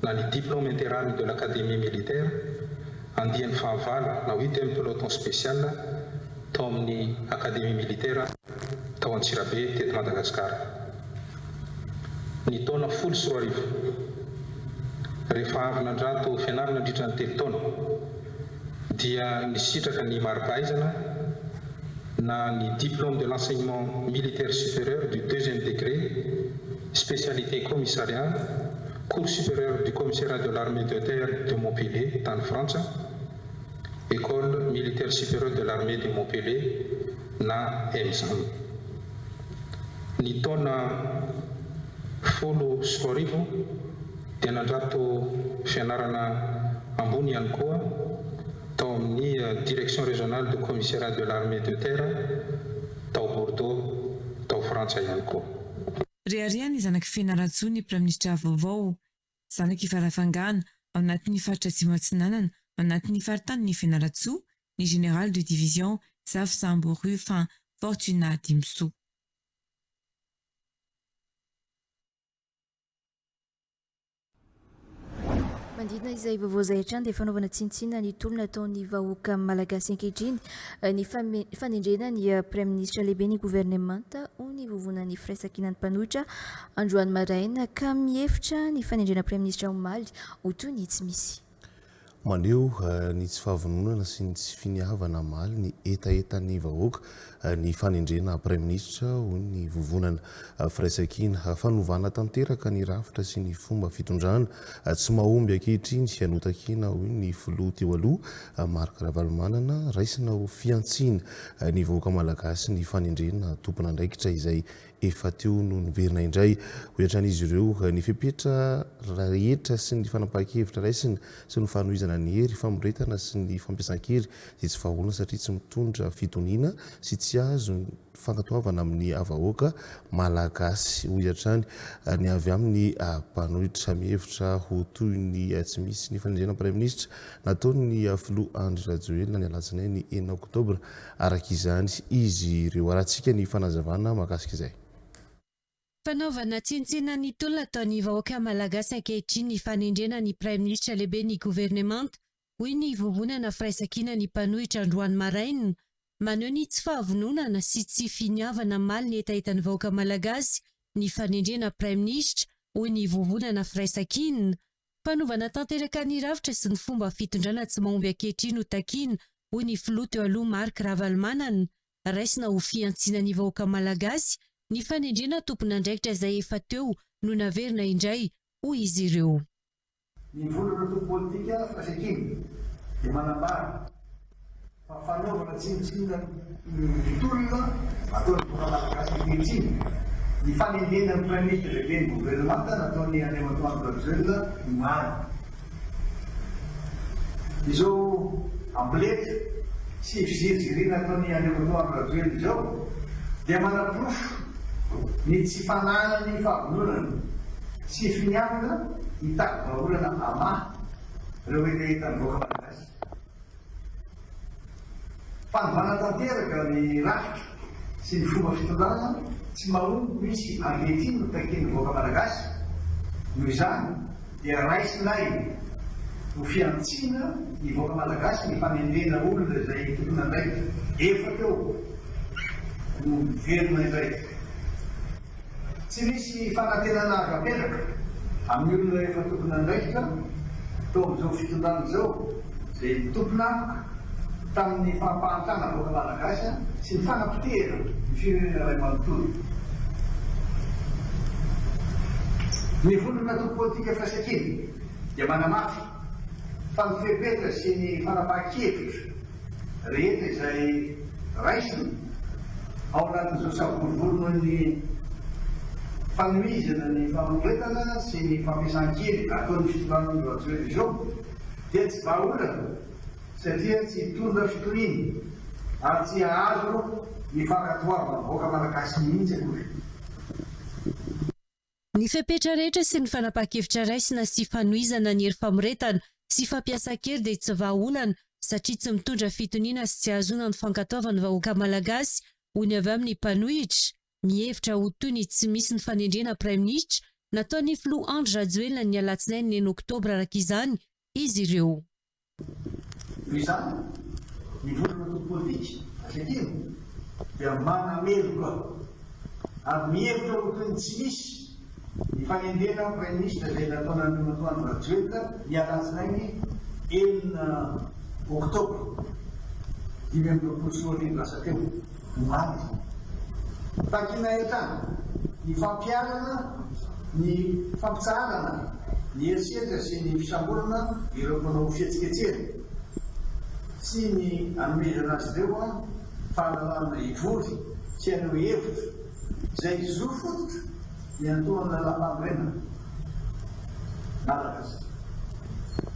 Speaker 17: na ny Diplôme interarmes de l'Académie militaire andiany fahavalo na huitième peloton spécial tao amin'ny Académie militaire tao Antsirabe teto Madagasikara ny taona 2010. Rehefa avy nandrato fianarana nandritra ny telo taona dia nisitraka ny mari-pahaizana na ny Diplôme de l'enseignement militaire supérieur du deuxième degré, spécialité commissariat, Cours supérieur du commissariat de l'armée de terre de Montpellier tany Frantsa, École militaire supérieure de l'armée de Montpellier na EMSAM. Ny taona 2010 dia nandrato fianarana ambony ihany koa tao amin'ny Direction régionale du commissariat de l'armée de terre tao Bordeaux tao Frantsa ihany koa.
Speaker 16: Reharehan'ny zanak'i Fianarantsoa ny Praiminisitra vaovao. Zanak'i Farafangana, ao anatin'ny faritra Atsimo Atsinanana, ao anatin'ny faritanin'i Fianarantsoa, ny Général de Division Zafisambo Ruffin Fortunat Dimbisoa.
Speaker 2: Manodidina izay vaovao izay hatrany dia fanaovana tsinontsinona ny tolona ataon'ny vahoaka malagasy ankehitriny ny fanendrena ny praiminisitra lehibe ny governemanta ho ny vovonan'ny firaisankinan'ny mpanohitra androany maraina ka mihevitra ny fanendrena praiminisitra omaly ho toy ny tsy misy.
Speaker 1: Maneho ny tsy fahavononana sy ny tsy finiavana hamaly ny hetahetan'ny vahoaka ny fanendrena praiminisitra, hoy ny vovonana Firaisankina. Fanovana tanteraka ny rafitra sy ny fomba fitondrana tsy mahomby ankehitriny no takiana, hoy ny filoha teo aloha, Marc Ravalomanana. Raisina ho fihantsiana ny vahoaka malagasy ny fanendrena tompon'andraikitra izay efa teo no niverina indray, hoy hatrany izy ireo. Ny fepetra rehetra sy ny fanapahan-kevitra raisina sy ny fanohizana ny hery famoretana sy ny fampiasan-kery dia tsy vahaolana satria tsy mitondra fitoniana sy tsy azo fankatoavana amin'ny vahoaka malagasy, hoy hatrany ny avy amin'ny mpanohitra. Mihevitra ho toy ny tsy misy ny fanendrena praiminisitra nataon'ny filoha Andry Rajoelina ny alatsinainy enina oktobra Araka izany izy ireo. Arahantsika ny fanazavana mahakasika izay.
Speaker 11: Fanaovana tsinontsinona ny tolona ataon'ny vahoaka malagasy ankehitriny ny fanendrena ny praiminisitra lehiben'ny governemanta, hoy ny Vovonana Firaisankinan'ny mpanohitra androany maraina. Maneho ny tsy fahavononana sy tsy finiavana hamaly ny hetahetan'ny vahoaka malagasy ny fanendrena praiminisitra, hoy ny Vovonana Firaisankina. Fanovana tanteraka ny rafitra sy ny fomba fitondrana tsy mahomby ankehitriny no takiana, hoy ny filoha teo aloha Marc Ravalomanana. Raisina ho fihantsiana ny vahoaka malagasy ny fanendrena tompon'andraikitra izay efa teo no naverina indray, hoy izy ireo.
Speaker 18: Ny vondron'antoko politika Firaisankina dia manambara. Fa fanaovana tsinontsinona ny tolona ataon'ny vahoaka malagasy ankehitriny ny fanendrena ny Praiminisitra lehiben'ny governemanta nataon'i Andriamatoa Andry Rajoelina omaly. Izao amboletra sy fiziriziriana ataon'i Andriamatoa Andry Rajoelina izao dia manaporofo ny tsy fananany fahavononana sy finiavana hitady vahaolana hamaha ireo hetahetan'ny vahoaka malagasy. Fanovana tanteraka ny rafitra sy ny fomba fitondrana tsy mahomby misy ankehitriny no takian'ny vahoaka malagasy, noho izany dia raisinay ho fihantsiana ny vahoaka malagasy ny fanendrena olona izay tompon'andraikitra efa teo no miverina indray. Tsy misy fanantenana azo apetraka amin'ny olona efa tompon'andraikitra tao amin'izao fitondrana izao izay tompon'antoka tamin'ny fampahantrana vahoaka malagasy sy ny fanapotehana ny firenena iray manontolo. Ny vondron'antoko politika Firaisankina dia manamafy fa ny fepetra sy ny fanapahan-kevitra rehetra izay raisina ao anatin'izao savorovoro noho ny fanohizana ny famoretana sy ny fampiasan-kery ataon'ny fitondrana Andry Rajoelina izao dia tsy vahaolana satria tsy hitondra fitoniana ary tsy hahazo ny fankatoavan'ny vahoaka malagasy mihitsy akory.
Speaker 11: Ny fepetra rehetra sy ny fanapahan-kevitra raisina sy fanohizana ny hery famoretana sy fampiasan-kery dia tsy vahaolana satria tsy mitondra fitoniana sy tsy ahazoana ny fankatoavan'ny vahoaka malagasy, hoy ny avy amin'ny mpanohitra. Mihevitra ho toy ny tsy misy ny fanendrena praiminisitra nataon'ny filoha Andry Rajoelina ny alatsinainy enina oktobra araka izany izy ireo.
Speaker 18: Noho izany, ny vondron'antoko politika ankehitriny dia manameloka ary mihevitra ho toy ny tsy misy ny fanendrena Praiminisitra izay nataon'Andriamatoa Andry Rajoelina ny alatsinainy enina oktobra 2025 lasa teo, omaly. Takiana hatrany ny fampiharana ny fampitsaharana ny herisetra sy ny fisamborana ireo mpanao fihetsiketsehana sy ny hanomezana azy ireo fahalalahana hivory sy haneho hevitra izay zo fototra iantohan'ny lalàmpanorenana malagasy.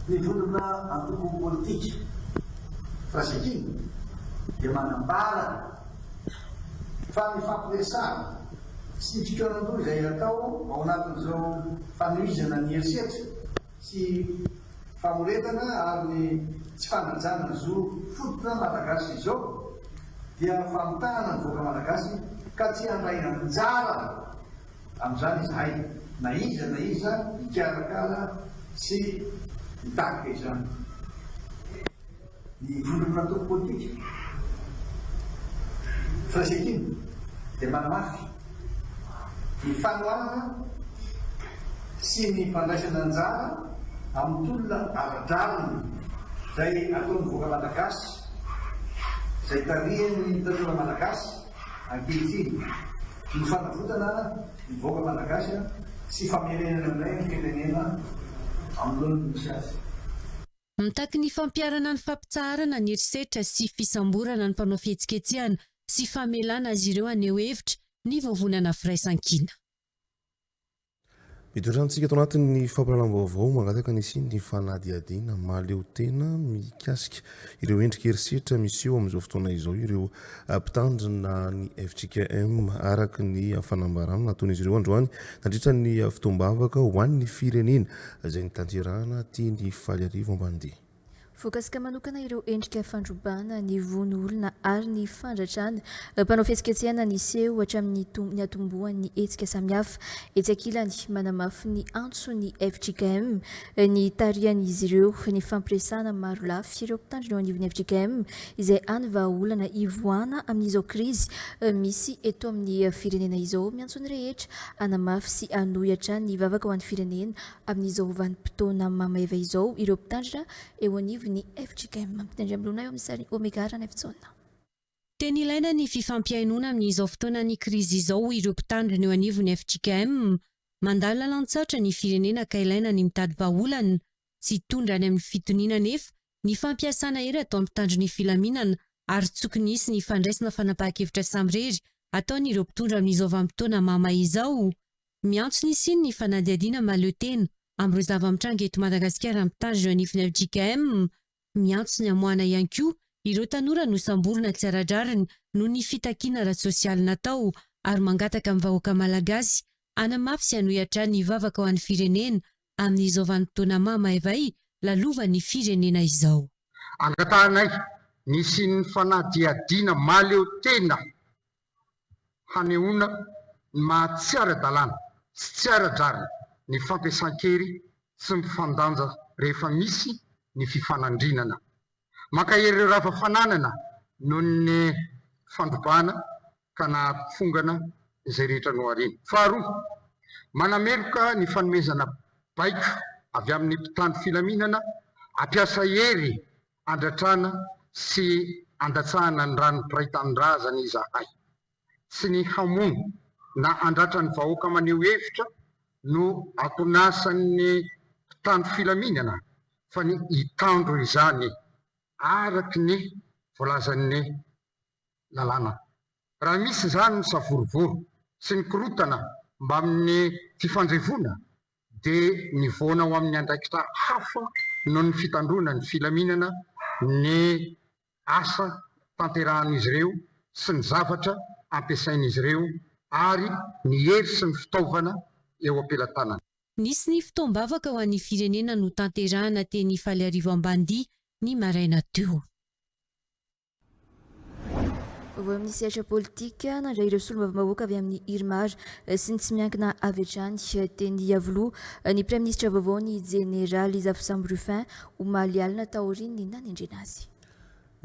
Speaker 18: Ny vondrona antoko politika Firaisankina dia manambara fa ny fampiresahana sy ny fikaonandoha izay atao ao anatin'izao fanohizana ny herisetra sy famoretana ary ny tsy fanajana ny zo fototra malagasy izao dia famitahana ny vahoaka malagasy ka tsy handray anjara amin'izany izahay na iza na iza hikarakara sy hitarika izany. Ny vondron'antoko politika Firaisankina dia manamafy ny fanohanana sy ny fandraisana anjara amin'ny tolona ara-drariny izay ataon'ny vahoaka malagasy izay tarihan'ny tanora malagasy ankehitriny no fanavotana ny vahoaka malagasy sy famerenana indray ny firenena amin'ny laoniny misy azy.
Speaker 11: Mitaky ny fampiharana ny fampitsaharana ny herisetra sy fisamborana ny mpanao fihetsiketsehana sy famelana azy ireo haneho hevitra ny Vovonana Firaisankina.
Speaker 1: Miditra antsika ato anatin'ny fampahalalam-baovao mangataka ny hisian'ny fanadihadiana mahaleo tena mikasika ireo endrika herisetra miseho amin'izao fotoana izao ireo mpitandrina ny fjkm araka ny fanambarana nataon'izy ireo androany nandritra ny fotoam-bavaka ho an'ny firenena izay notanterahana teny Faliarivo Ambanidia.
Speaker 2: Voakasika manokana ireo endrika fandrobana, ny vono olona ary ny fandratrana mpanao fihetsiketsehana niseho hatramin'ny niatombohan'ny hetsika samihafa. Etsy ankilany, manamafy ny antso ny fjkm ny tarihan'izy ireo ny fampiresahana marolafy ireo mpitandrina eo anivon'ny fjkm izay hany vahaolana hivoahana amin'izao krizy misy eto amin'ny firenena izao. Miantso ny rehetra hanamafy sy hanohy hatrany ny vavaka ho an'ny firenena amin'izao vanim-potoana mamaivay izao ireo mpitandrina eo anivon'ny fjkm. Andriamilona eo amin'ny sarin'i Omega Ranaivojaona.
Speaker 11: Tena ilaina ny fifampihainoana amin'izao fotoanan'ny krizy izao hoy ireo mpitandrina eo anivon'ny fjkm. Mandalo lalan-tsarotra ny firenena ka ilaina ny mitady vahaolana. Tsy hitondra any amin'ny fitoniana anefa ny fampiasana hery ataon'ny mpitandro ny filaminana. ary tsy tokony hisy ny fandraisana fanapahan-kevitra samirery ataon'ireo mpitondra amin'izao vanim-potoana mahamay izao. Miantso ny hisian'ny fanadihadiana mahaleo tena amin'ireo zava-mitranga eto Madagasikara mitandrina eo anivon'ny fjkm. Miantso ny hamoahana ihany koa ireo tanora nosamborina tsy ara-drariny noho ny fitakiana ara-tsosialy natao ary mangataka amin'ny vahoaka malagasy hanamafy sy hanohy hatrany ny vavaka ho an'ny firenena amin'izao vanim-potoana mahamaivay lalovan'ny firenena izao.
Speaker 19: Angatahanay ny hisian'ny fanadihadiana mahaleo tena hanehoana ny maha tsy ara-dalàna sy tsy ara-drariny ny fampiasan-kery tsy mifandanja rehefa misy ny fifanandrinana. Mankahery ireo rava fananana noho ny fandrobana ka nahafongana izay rehetra nohariana. Faharoa, manameloka ny fanomezana baiko avy amin'ny mpitandro filaminana hampiasa hery handratrana sy handatsahana ny ran'ny mpiray tanindrazana izahay. Tsy ny hamono na handratra ny vahoaka maneho hevitra no anton'asan'ny mpitandro filaminana fa ny hitandro izany araka ny voalazan'ny lalàna. Raha misy izany ny savorovoro sy ny korontana mbamin'ny fifandrevoana dia mivoana ho amin'ny andraikitra hafa noho ny fitandroana ny filaminana ny asa tanterahan'izy ireo sy ny zavatra ampiasain'izy ireo ary ny hery sy ny fitaovana eo am-pelatanana.
Speaker 11: Nisy ny fotoam-bavaka ho an'ny firenena notanterahana teny Ifaliarivo Ambanidia ny maraina teo.
Speaker 2: Vaovao amin'ny sehatra politika, nandray ireo solombavambahoaka avy amin'ny IRMAR sy ny tsy miankina avy hatrany teny Iavoloha ny Praiminisitra vaovao ny Jeneraly Zafisambo Ruffin omaly alina taorian'ny nanendrena azy.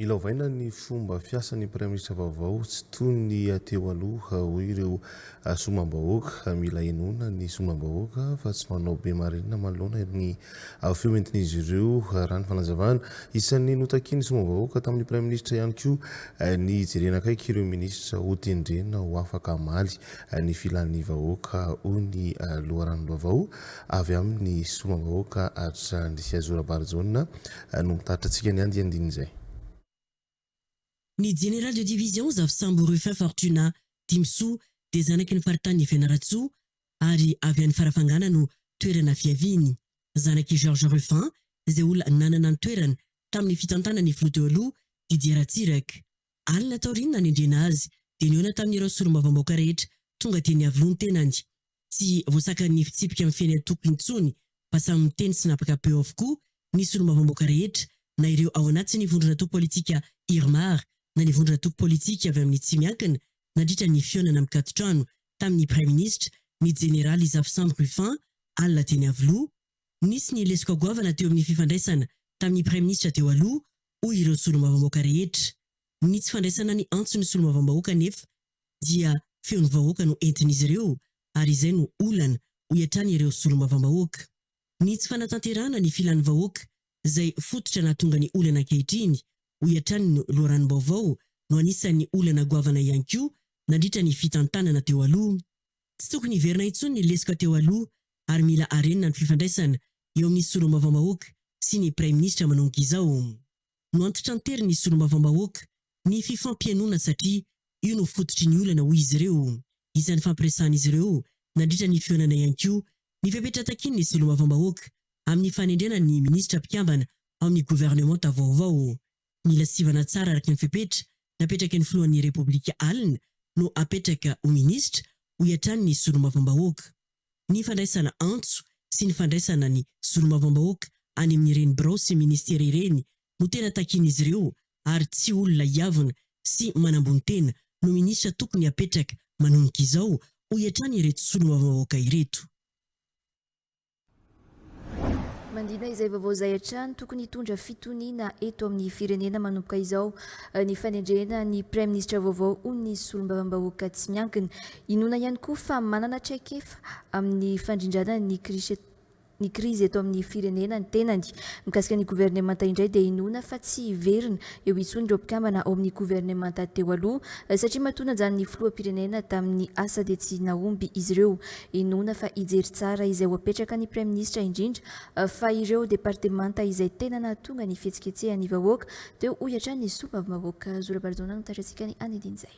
Speaker 1: Mila ovaina ny fomba fiasan'ny Praiminisitra vaovao tsy toy ny teo aloha hoy ireo solombavambahoaka. Mila henoina ny solombavambahoaka fa tsy manao be marenina manoloana ny feo entin'izy ireo, raha ny fanazavana. Isan'ny notakian'ny solombavambahoaka tamin'ny Praiminisitra ihany koa ny hijerena akaiky ireo minisitra hotendrena ho afaka hamaly ny filan'ny vahoaka, hoy ny loharanom-baovao avy amin'ny solombavambahoaka hatrany. Zo Rabarijaona no mitatitra antsika ny andiandin'izay.
Speaker 7: Ny Jeneraly de Division Zafisambo Ruffin Fortunat Dimisoa dia zanaky ny faritanin'i Fianarantsoa ary avy any Farafangana no toerana fiaviany. Zanak'i Georges Ruffin, izay olona nanana ny toerany tamin'ny fitantanana ny filoha teo aloha, Didier Ratsiraka. Alina taorian'ny nanendrena azy, dia nihaona tamin'ireo solombavambahoaka rehetra tonga teny Iavoloha ny tenany. Tsy voasakan'ny fitsipika mifehy ny antoko intsony fa samy niteny sy nampaka-peo avokoa ny solombavambahoaka rehetra, na ireo ao anatin'ny vondron'antoko politika Irmar na ny vondron'antoko politika avy amin'ny tsy miankina nandritra ny fihaonana mikaton-trano tamin'ny Praiminisitra, ny Jeneraly Zafisambo Ruffin, alina teny Iavoloha. Nisy ny lesoka goavana teo amin'ny fifandraisana tamin'ny Praiminisitra teo aloha, hoy ireo solombavambahoaka rehetra. Ny tsy fandraisana ny antson'ny solombavambahoaka anefa dia feon'ny vahoaka no entin'izy ireo ary izay no olana, hoy hatrany ireo solombavambahoaka. Ny tsy fanatanterahana ny filan'ny vahoaka izay fototra nahatonga ny olana ankehitriny, hoy hatrany ny loharanom-baovao, no anisan'ny olana goavana ihany koa nandritra ny fitantanana teo aloha. Tsy tokony hiverina intsony ny lesoka teo aloha ary mila harenina ny fifandraisana eo amin'ny solombavambahoaka sy ny praiminisitra manomboka izao. Noantitranterin'ny solombavambahoaka ny fifampihainoana satria io no fototry ny olana hoy izy ireo. Isan'ny fampiresahan'izy ireo nandritra ny fihaonana ihany koa ny fepetra takian'ny solombavambahoaka amin'ny fanendrena ny minisitra mpikambana ao amin'ny governemanta vaovao. Mila sivana tsara araka ny fepetra napetraky ny filohan'ny Repoblika alina no apetraka ho minisitra, hoy hatrany ny solombavambahoaka. Ny fandraisana antso sy ny fandraisana ny solombavambahoaka any amin'ireny birao sy minisitera ireny no tena takian'izy ireo ary tsy olona hiavona sy manambony tena no minisitra tokony hapetraka manomboka izao, hoy hatrany ireto solombavambahoaka ireto.
Speaker 2: Mandina izay vaovao izay hatrany, tokony hitondra fitoniana eto amin'ny firenena manomboka izao ny fanendrena ny praiminisitra vaovao ho ny solombavambahoaka tsy miankina. Inoana ihany koa fa manana traikefa amin'ny fandrindrana ny krizy. ny krizy eto amin'ny firenena ny tenany. Mikasika ny governemanta indray dia inoana fa tsy hiverina eo intsony ireo mpikambana ao amin'ny governemanta teo aloha satria matoa najanon'ny filoham-pirenena tamin'ny asa dia tsy nahomby izy ireo. Inoana fa hijery tsara izay ho apetraka ny praiminisitra indrindra fa ireo departemanta izay tena nahatonga ny fihetsiketsehan'ny vahoaka teo hoy hatrany ny solombavambahoaka Zo Rabarijaona no tratrantsika ny anidin'izay.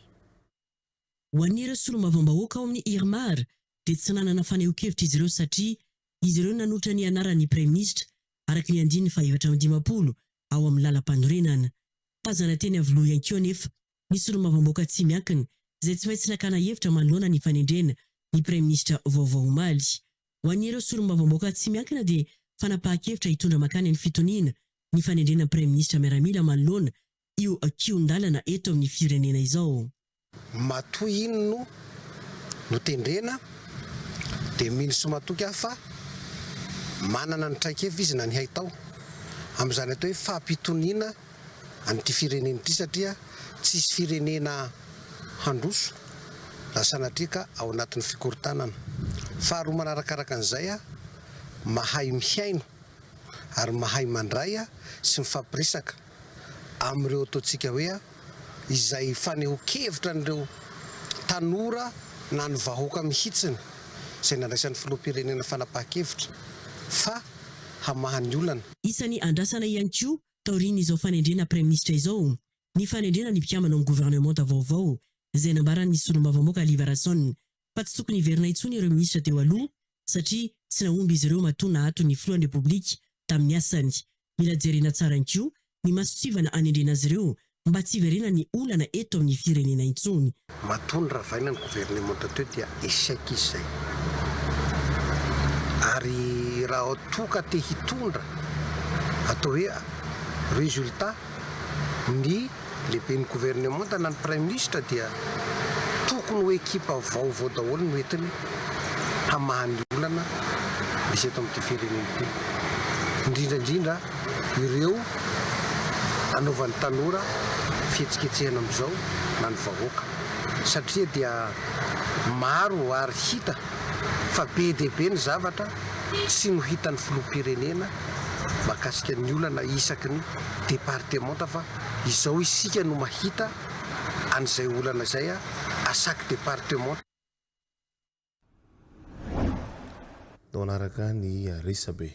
Speaker 7: Ho an'ireo solombavambahoaka ao amin'ny IRMAR dia tsy nanana fanehoan-kevitra izy ireo satria izy ireo nanolotra ny anaran'ny Praiminisitra araka ny andininy faha-54 ao amin'ny Lalampanorenana. Tazana teny Iavoloha ihany koa anefa ny solombavambahoaka tsy miankina izay tsy maintsy nakana hevitra manoloana ny fanendrena ny Praiminisitra vaovao omaly. Ho an'ireo solombavambahoaka tsy miankina dia fanapahan-kevitra hitondra mankany amin'ny fitoniana ny fanendrena Praiminisitra miaramila manoloana io kihon-dalana eto amin'ny firenena izao.
Speaker 20: Matoa iny no notendrena dia mino sy matoky aho fa manana ny traikefa izy na ny haitao amin'izany atao hoe fampitoniana an'ity firenena ity satria tsy hisy firenena handroso raha sanatria ka ao anatin'ny fikorontanana. Faharoa manarakaraka an'izay, mahay mihaino ary mahay mandray sy mifampiresaka amin'ireo ataontsika hoe izay fanehoan-kevitra an'ireo tanora na ny vahoaka mihitsiny izay nandraisan'ny filoham-pirenena fanapahan-kevitra fa hamaha ny olana.
Speaker 7: Isan'ny andrasana ihany koa taorian'izao fanendrena praiminisitra izao ny fanendrena ny mpikambana ao amin'ny governemanta vaovao izay nambaran'ny solombavambaoka Liva Rason fa tsy tokony hiverina intsony ireo minisitra teo aloha satria tsy nahomby izy ireo matoa nahato ny filohan'ny Repoblika tamin'ny asany. Mila jerena tsara ihany koa ny mason-tsivana hanendrena azy ireo mba tsy hiverenan'ny olana eto amin'ny firenena intsony.
Speaker 20: Matoa noravaina ny governemanta teo dia échec izy izay. Ary raha toa ka te hitondra atao hoe résultat ny lehiben'ny governemanta na ny praiminisitra dia tokony ho ekipa vaovao daholo no entiny hamaha ny olana misy eto amin'ity firenena ity, indrindra indrindra ireo anaovan'ny tanora fihetsiketsehana amin'izao na ny vahoaka satria dia maro ary hita fa be dia be ny zavatra tsy no hitan'ny filoham-pirenena mahakasika ny olana isaky ny departemanta fa izao isika no mahita an'izay olana izay à chaque département.
Speaker 1: Ndao hanaraka ny resabe.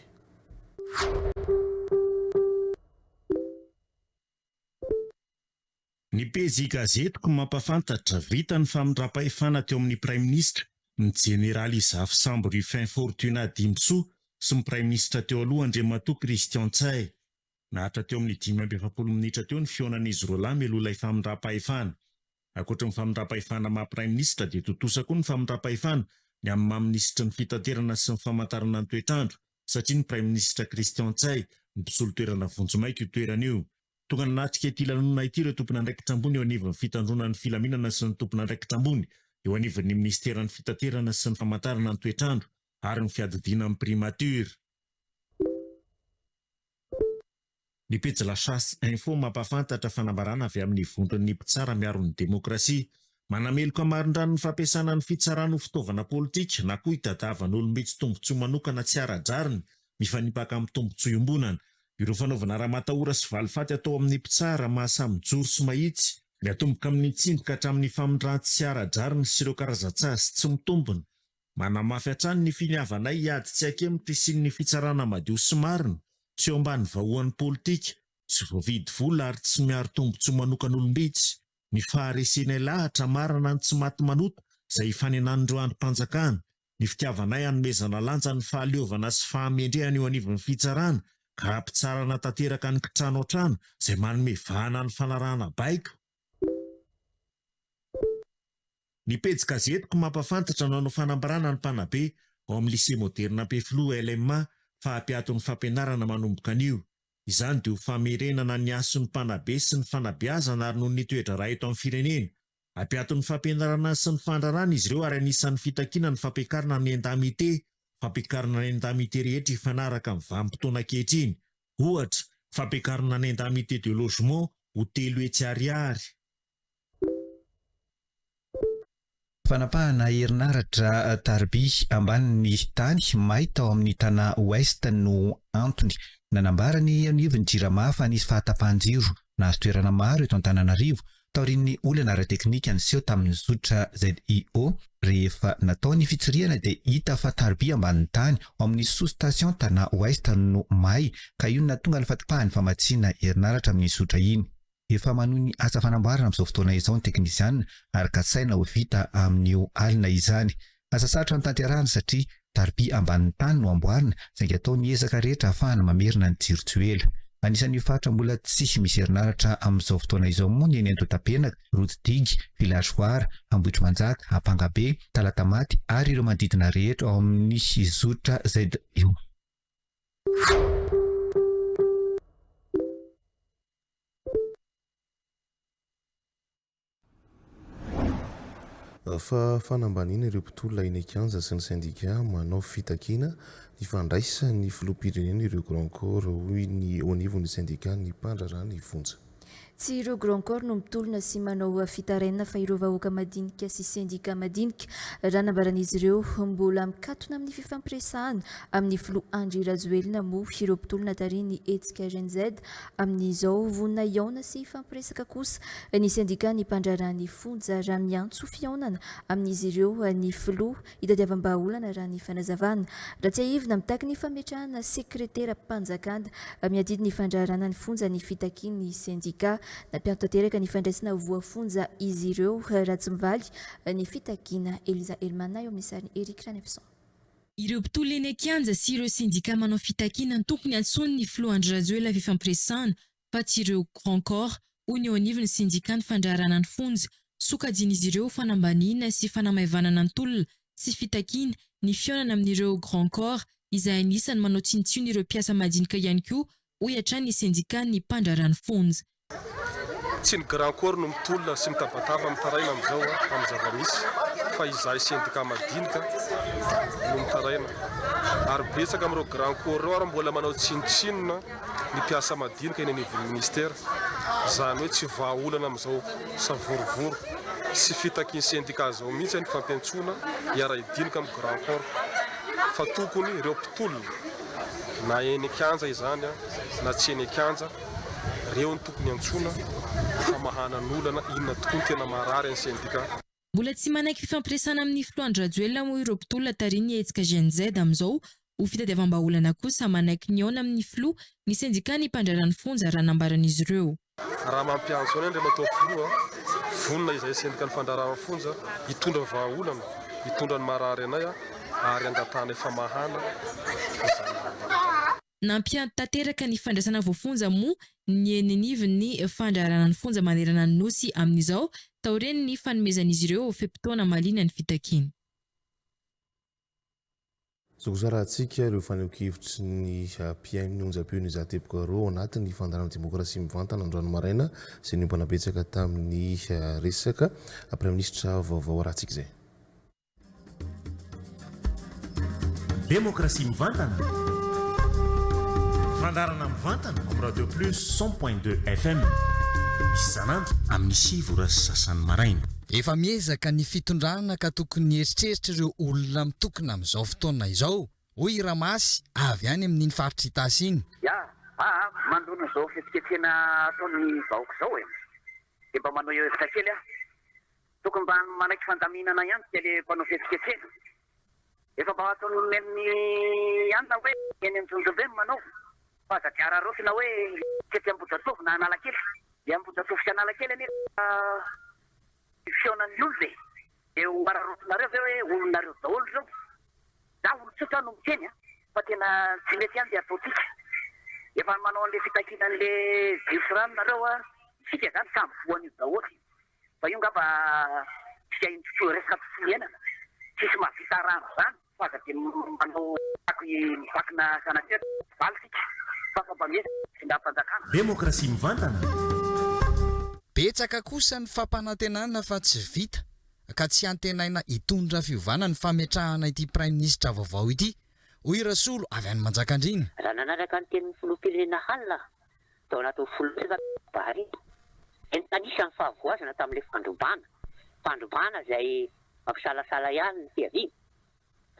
Speaker 21: Ny pejy Gazetiko mampafantatra, vita ny famindram-pahefana teo amin'ny Praiminisitra, ny Jeneraly Zafisambo Rufin Fortunat Dimbisoa sy ny Praiminisitra teo aloha Andriamatoa Christian Ntsay. Naharitra teo amin'ny 45 minitra teo ny fihaonan'izy roalahy mialoha ilay famindram-pahefana. Ankoatry ny famindram-pahefana maha Praiminisitra dia tontosa koa ny famindram-pahefana ny amin'ny maha Minisitry ny Fitaterana sy ny Famantarana ny Toetr'andro satria ny Praiminisitra Christian Ntsay no mpisolo toerana vonjimaika io toerana io. Tonga nanatrika ity lanonana ity ireo tompon'andraikitra ambony eo anivon'ny fitandroana ny filaminana sy ny tompon'andraikitra ambony eo anivon'ny Minisiteran'ny Fitaterana sy ny Famantarana ny Toetr'andro ary ny Fiadidiana ny Primature. Ny pejy La Chasse Info mampahafantatra fanambarana avy amin'ny vondron'ny mpitsara miaro ny demokrasia. Manameloka marindrano ny fampiasana ny fitsarana ho fitaovana politika na koa hitadiavan'olom-bitsy tombontsoa manokana tsy ara-drariny mifanipaka amin'ny tombontsoa iombonana. Ireo fanaovana ramatahora sy valifaty atao amin'ny mpitsara mahasahy mijoro sy mahitsy, miatomboka amin'ny tsindry ka hatramin'ny famindran-tsy ara-drariny sy ireo karazan-tsazy tsy mitombina Manamafy hatrany ny finiavanay hiady tsy ankemotra hisian'ny fitsarana madio sy marina, tsy eo ambany vahoan'ny politika, tsy voavidy vola ary tsy miaro tombontsoa manokan'olom-bitsy, ny faharesenay lahatra marina ny tsy maty manota izay ifanenan'ireo andrim-panjakana, ny fitiavanay hanomezana lanja ny fahaleovana sy fahamendrehana eo anivon'ny fitsarana ka hampitsarana tanteraka ny kitrano an-trano izay manome vahana ny fanarahana baiko. Ny pejy gazetiko mampafantatra nanao fanambarana ny mpanabe ao amin'ny Lycée Moderne Ampefiloha, LMA, fa hampiato ny fampianarana manomboka anio. Izany dia ho famerenana ny hasin'ny mpanabe sy ny fanabeazana ary noho ny toe-draharaha eto amin'ny firenena. Hampiato ny fampianarana sy ny fandrarana izy ireo ary anisan'ny fitakiana ny fampiakarana ny indemnité, fampiakarana ny indemnité rehetra hifanaraka amin'ny vanim-potoana ankehitriny. Ohatra, fampiakarana ny indemnité de logement ho 300 ariary.
Speaker 3: Fanapahana herinaratra tariby ambanin'ny tany may tao amin'ny Tana Ouest no antony. Nanambara ny anivon'ny Jirama fa nisy fahatapahan-jiro nahazo toerana maro eto Antananarivo taorian'ny olana ara-teknika niseho tamin'ny zotra ZIO. Rehefa natao ny fitsirihana dia hita fa tariby ambanin'ny tany ao amin'ny sous-station Tana Ouest no may ka io no nahatonga ny fahatapahan'ny famatsiana herinaratra amin'ny zotra iny. Efa manohy ny asa fanamboarana amin'izao fotoana izao ny teknisianina ary kasaina ho vita amin'io alina izany. Asa sarotra ny tanterahana satria tariby ambanin'ny tany no amboarina saingy atao ny ezaka rehetra ahafahana mamerina ny jiro tsy ho ela. Anisan'ny faritra mbola tsy misy herinaratra amin'izao fotoana izao moa ny eny Andohatapenaka, Rotsidigy, Village Foara, Ambohitrimanjaka, Ampangabe, Talatamaty ary ireo manodidina rehetra ao amin'ny zotra ZIO.
Speaker 1: Fa fanambaniana ireo mpitolona eny an-kianja sy ny sendika manao fitakiana ny fandraisan'ny filoham-pirenena ireo grand corps, hoy ny eo anivon'ny sendikan'ny mpandraharaha ny fonja.
Speaker 2: Tsy ireo grand corps no mitolona sy manao fitarainana fa ireo vahoaka madinika sy sendika madinika. Raha nambaran'izy ireo, mbola mikatona amin'ny fifampiresahana amin'ny filoha Andry Rajoelina moa ireo mpitolona tarihin'ny hetsika Gen Z amin'izao. Vonona hihaona sy hifampiresaka kosa ny sendikan'ny mpandraharaha ny fonja raha miantso fihaonana amin'izy ireo ny filoha Hitadiavam-bahaolana raha ny fanazavana. Raha tsiahivina, mitaky ny fametrahana sekreteram-panjakana miadidy ny fandraharana ny fonja ny fitakian'ny sendika. Nampiato tanteraka ny fandraisana voafonja izy ireo raha tsy mivaly ny fitakiana. Eliza Hermana eo amin'ny sarin'i Eric Ranefson.
Speaker 6: Ireo mpitolona eny an-kianja sy ireo sendika manao fitakiana no tokony antsoin'ny filoha Andry Rajoelina fifampiresahana fa tsy ireo grand corps, hoy ny eo anivon'ny sendikan'ny fandraharana ny fonja. Sokajian'izy ireo ho fanambaniana sy fanamaivanana ny tolona sy fitakiana ny fihaonana amin'ireo grand corps izay anisan'ny manao tsinontsinona ireo mpiasa madinika ihany koa, hoy hatrany ny sendikan'ny mpandraharaha ny fonja.
Speaker 5: Tsy ny grand corps no mitolona sy mitabataba mitaraina amin'izao amin'ny zava-misy fa izahay sendika madinika no mitaraina ary betsaka amin'ireo grand corps ireo ary mbola manao tsinontsinona ny mpiasa madinika eny anivon'ny ministera. Izany hoe tsy vahaolana amin'izao savorovoro sy fitakin'ny sendika izao mihitsy ny fampiantsoana hiara-hidinika amin'ny grand corps fa tokony ireo mpitolona na eny an-kianja izany na tsy eny an-kianja Reo no tokony antsoina hamahana ny olana, inona tokoa no tena maharary an'ny sendika?
Speaker 6: Mbola tsy manaiky fifampiresahana amin'ny filoha Andry Rajoelina moa ireo mpitolona tarihin'ny hetsika Gen Z amin'izao ho fitadiavam-bahaolana kosa manaiky nihaona amin'ny filoha ny sendikan'ny mpandraharaha ny fonja raha nambaran'izy ireo.
Speaker 5: Raha mampiantso anay Andriamatoa Filoha, vonona izahay sendikan'ny fandraharahan'ny fonja hitondra vahaolana, hitondra ny maharary anay ary angatahanay famahana izany vahaolana izany.
Speaker 6: Nampiato tanteraka ny fandraisana voafonja moa ny eny anivon'ny fandraharana ny fonja manerana ny Nosy amin'izao, taorian'ny fanomezan'izy ireo fe-potoana mahaliana ny fitakiany.
Speaker 1: Zokizarantsika ireo fanehoan-kevitry ny mpihaino ny onjam-peon'ny Izaho Teboka Roa ao anatin'ny fandaharana Demokrasia Mivantana androany maraina izay niompana betsaka tamin'ny resaka Praiminisitra vaovao arahantsika izay.
Speaker 21: Demokrasia mivantana. Fandaharana mivantana amin'ny Radio Plus 100.2 FM. Isan'andro amin'ny 9 ora sy sasany maraina.
Speaker 22: Efa miezaka ny fitondrana ka tokony hieritreritra ireo olona mitokona amin'izao fotoana izao, hoy i Ramasy avy any amin'iny faritra Itasy iny.
Speaker 23: Ya, aa, manoloana izao fihetsiketsehana ataon'ny vahoaka izao e, dia mba manao hevitra kely aho. Tokony mba manaiky fandaminana ihany tsika le mpanao fihetsiketsehana. Efa mba ataony nomen'ny ihany na hoe eny Antsonjombe no manao fa aza dia araraotina hoe etsy Ambohijatovo na Analakely. Dia Ambohijatovo sy Analakely anie efa fihaonan'ny olona e. Dia ho araraotinareo ve hoe olonareo daholo ireo? Za olon-tsotra aho no miteny a, fa tena tsy mety ihany le ataontsika. Efa manao an'le fitakiana an'le jiro sy rano nareo a, isika zany samy voan'io daholo. Fa io ngamba tsika intsony resaka tontolo iainana tsisy mahavita rano zany fa aza de manao vaky mivakina sanatria valy tsika fa fa mba miezaka fitondram-panjakana.
Speaker 21: Demokrasia mivantana.
Speaker 22: Betsaka kosa ny fampanantenana fa tsy vita ka tsy antenaina hitondra fiovana ny fametrahana ity praiminisitra vaovao ity, hoy Rasolo avy any Manjakandriana.
Speaker 24: Raha nanaraka ny tenin'ny filoham-pirenena halina tao anatin'ny filoham Bari, dia nitanisa ny fahavoazana tamin'ilay fandrobana, fandrobana izay. Mampisalasala ihany ny fiaviany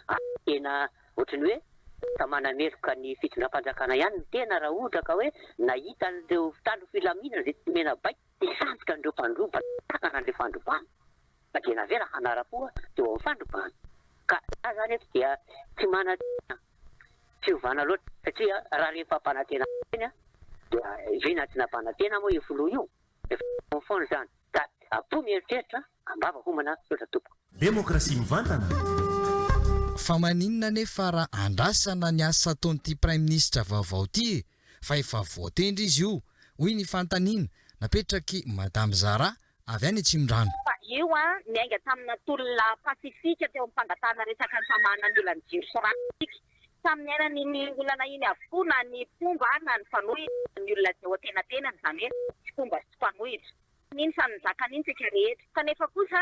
Speaker 24: ary tena ohatry ny hoe lasa manameloka ny fitondram-panjakana ihany ny tena raha ohatra ka hoe nahita an'ireo mpitandro filaminana izay tsy nomena baiko hisambotra an'ireo mpandroba nisakana an'ilay fandrobana fa dia navela hanara-po teo amin'ny fandrobana. Ka za zany eto dia tsy manantena fiovana loatra satria raha rehefa ampanantenana ireny dia ve na tsy nampanantena moa io filoha io? Efa ataony foana izany ka am-po mieritreritra, am-bava homana, misaotra tompoko.
Speaker 21: Demokrasia mivantana?
Speaker 22: Fa maninona anefa raha andrasana ny asa ataon'ity praiminisitra vaovao ity e? Fa efa voatendry izy io, hoy ny fanontaniana napetrak'i Madame Zara avy any Atsimondrano.
Speaker 8: Fa io an, niainga tamina tolona pasifika teo amin'ny fangatahana resaka ny famahana ny olan'ny jiro sy rano isika. Samy niaina an'iny olana iny avokoa na ny mpomba na ny mpanohitra, ny olona izay ao antenatenany izany hoe tsy mpomba sy tsy mpanohitra. Iny samy nizaka an'iny isika rehetra. Kanefa kosa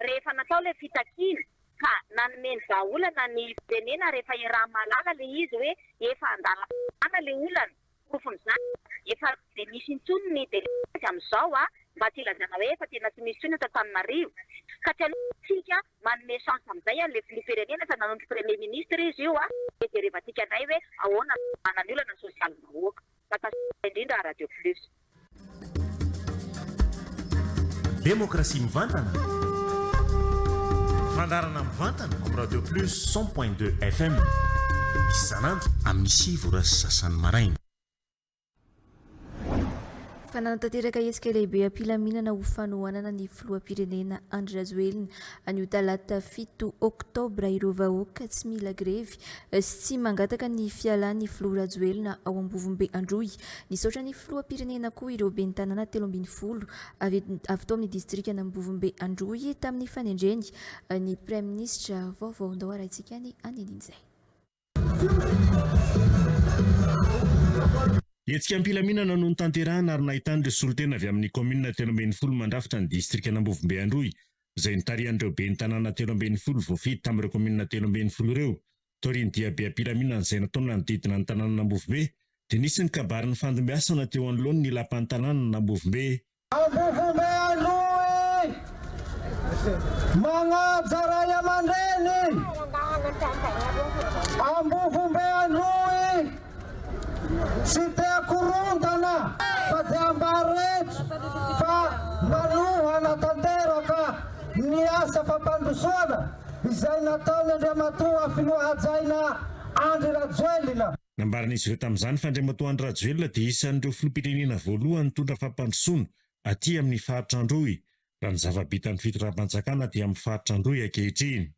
Speaker 8: rehefa natao ilay fitakiana ka nanome ny vahaolana ny firenena ary efa iaraha-mahalala ilay izy hoe efa an-dalam-pahana ilay olana, Porofon'izany, efa tsy dia misy intsony ny delestazy amin'izao a, mba tsy hilazana hoe efa tena tsy misy intsony eto Antananarivo. Ka tsy aleo isika manome chance amin'izay an'ilay filoham-pirenena, efa nanondro premier ministre izy io a, dia jerevantsika indray hoe ahoana no hamahana ny olana sosialim-bahoaka. Mankasitraka indrindra Radio Plus.
Speaker 21: Demokrasia mivantana. Fandaharana mivantana amin'ny Radio Plus 100.2 FM. Isan'andro amin'ny 9h30 maraina.
Speaker 2: Fa nanatanteraka hetsika lehibe am-pilaminana ho fanohanana ny filoham-pirenena Andry Rajoelina anio talata 7 oktobra ireo vahoaka tsy mila grevy sy tsy mangataka ny fialan'ny filoha Rajoelina ao Ambovombe Androy. Nisaotra ny filoham-pirenena koa ireo ben'ny tanàna 13 avy avy tao amin'ny distrikan'Ambovombe Androy tamin'ny fanendreny ny praiminisitra vaovao. Ndao arahintsika ny andinin'izay.
Speaker 21: Hetsika am-pilaminana no notanterahana ary nahitana ireo solontena avy amin'ny kaominina 13 mandrafitra ny distrikan'Ambovombe Androy, izay notarihan'ireo ben'ny tanàna 13 voafidy tamin'ireo kaominina 13 ireo. Taorian'ny diabe am-pilaminana izay natao nanodidina ny tanànan'Ambovombe dia nisy ny kabary nifandimbiasana teo anoloan'ny lapan'ny tanànan'Ambovombe.
Speaker 9: Ambovombe Androy, Magnaja ray aman-dreny. Ambovombe Androy, Tsy te korontana fa dia ambara eto fa manohana tanteraka ny asa fampandrosoana izay nataon' Andriamatoa Filoha Hajaina Andry Rajoelina.
Speaker 21: Nambaran'izy ireo tamin'izany fa Andriamatoa Andry Rajoelina dia isan'ireo filoham-pirenena voalohany nitondra fampandrosoana aty amin'ny faritra Androy, raha ny zava-bitan'ny fitondram-panjakana aty amin'ny faritra Androy ankehitriny.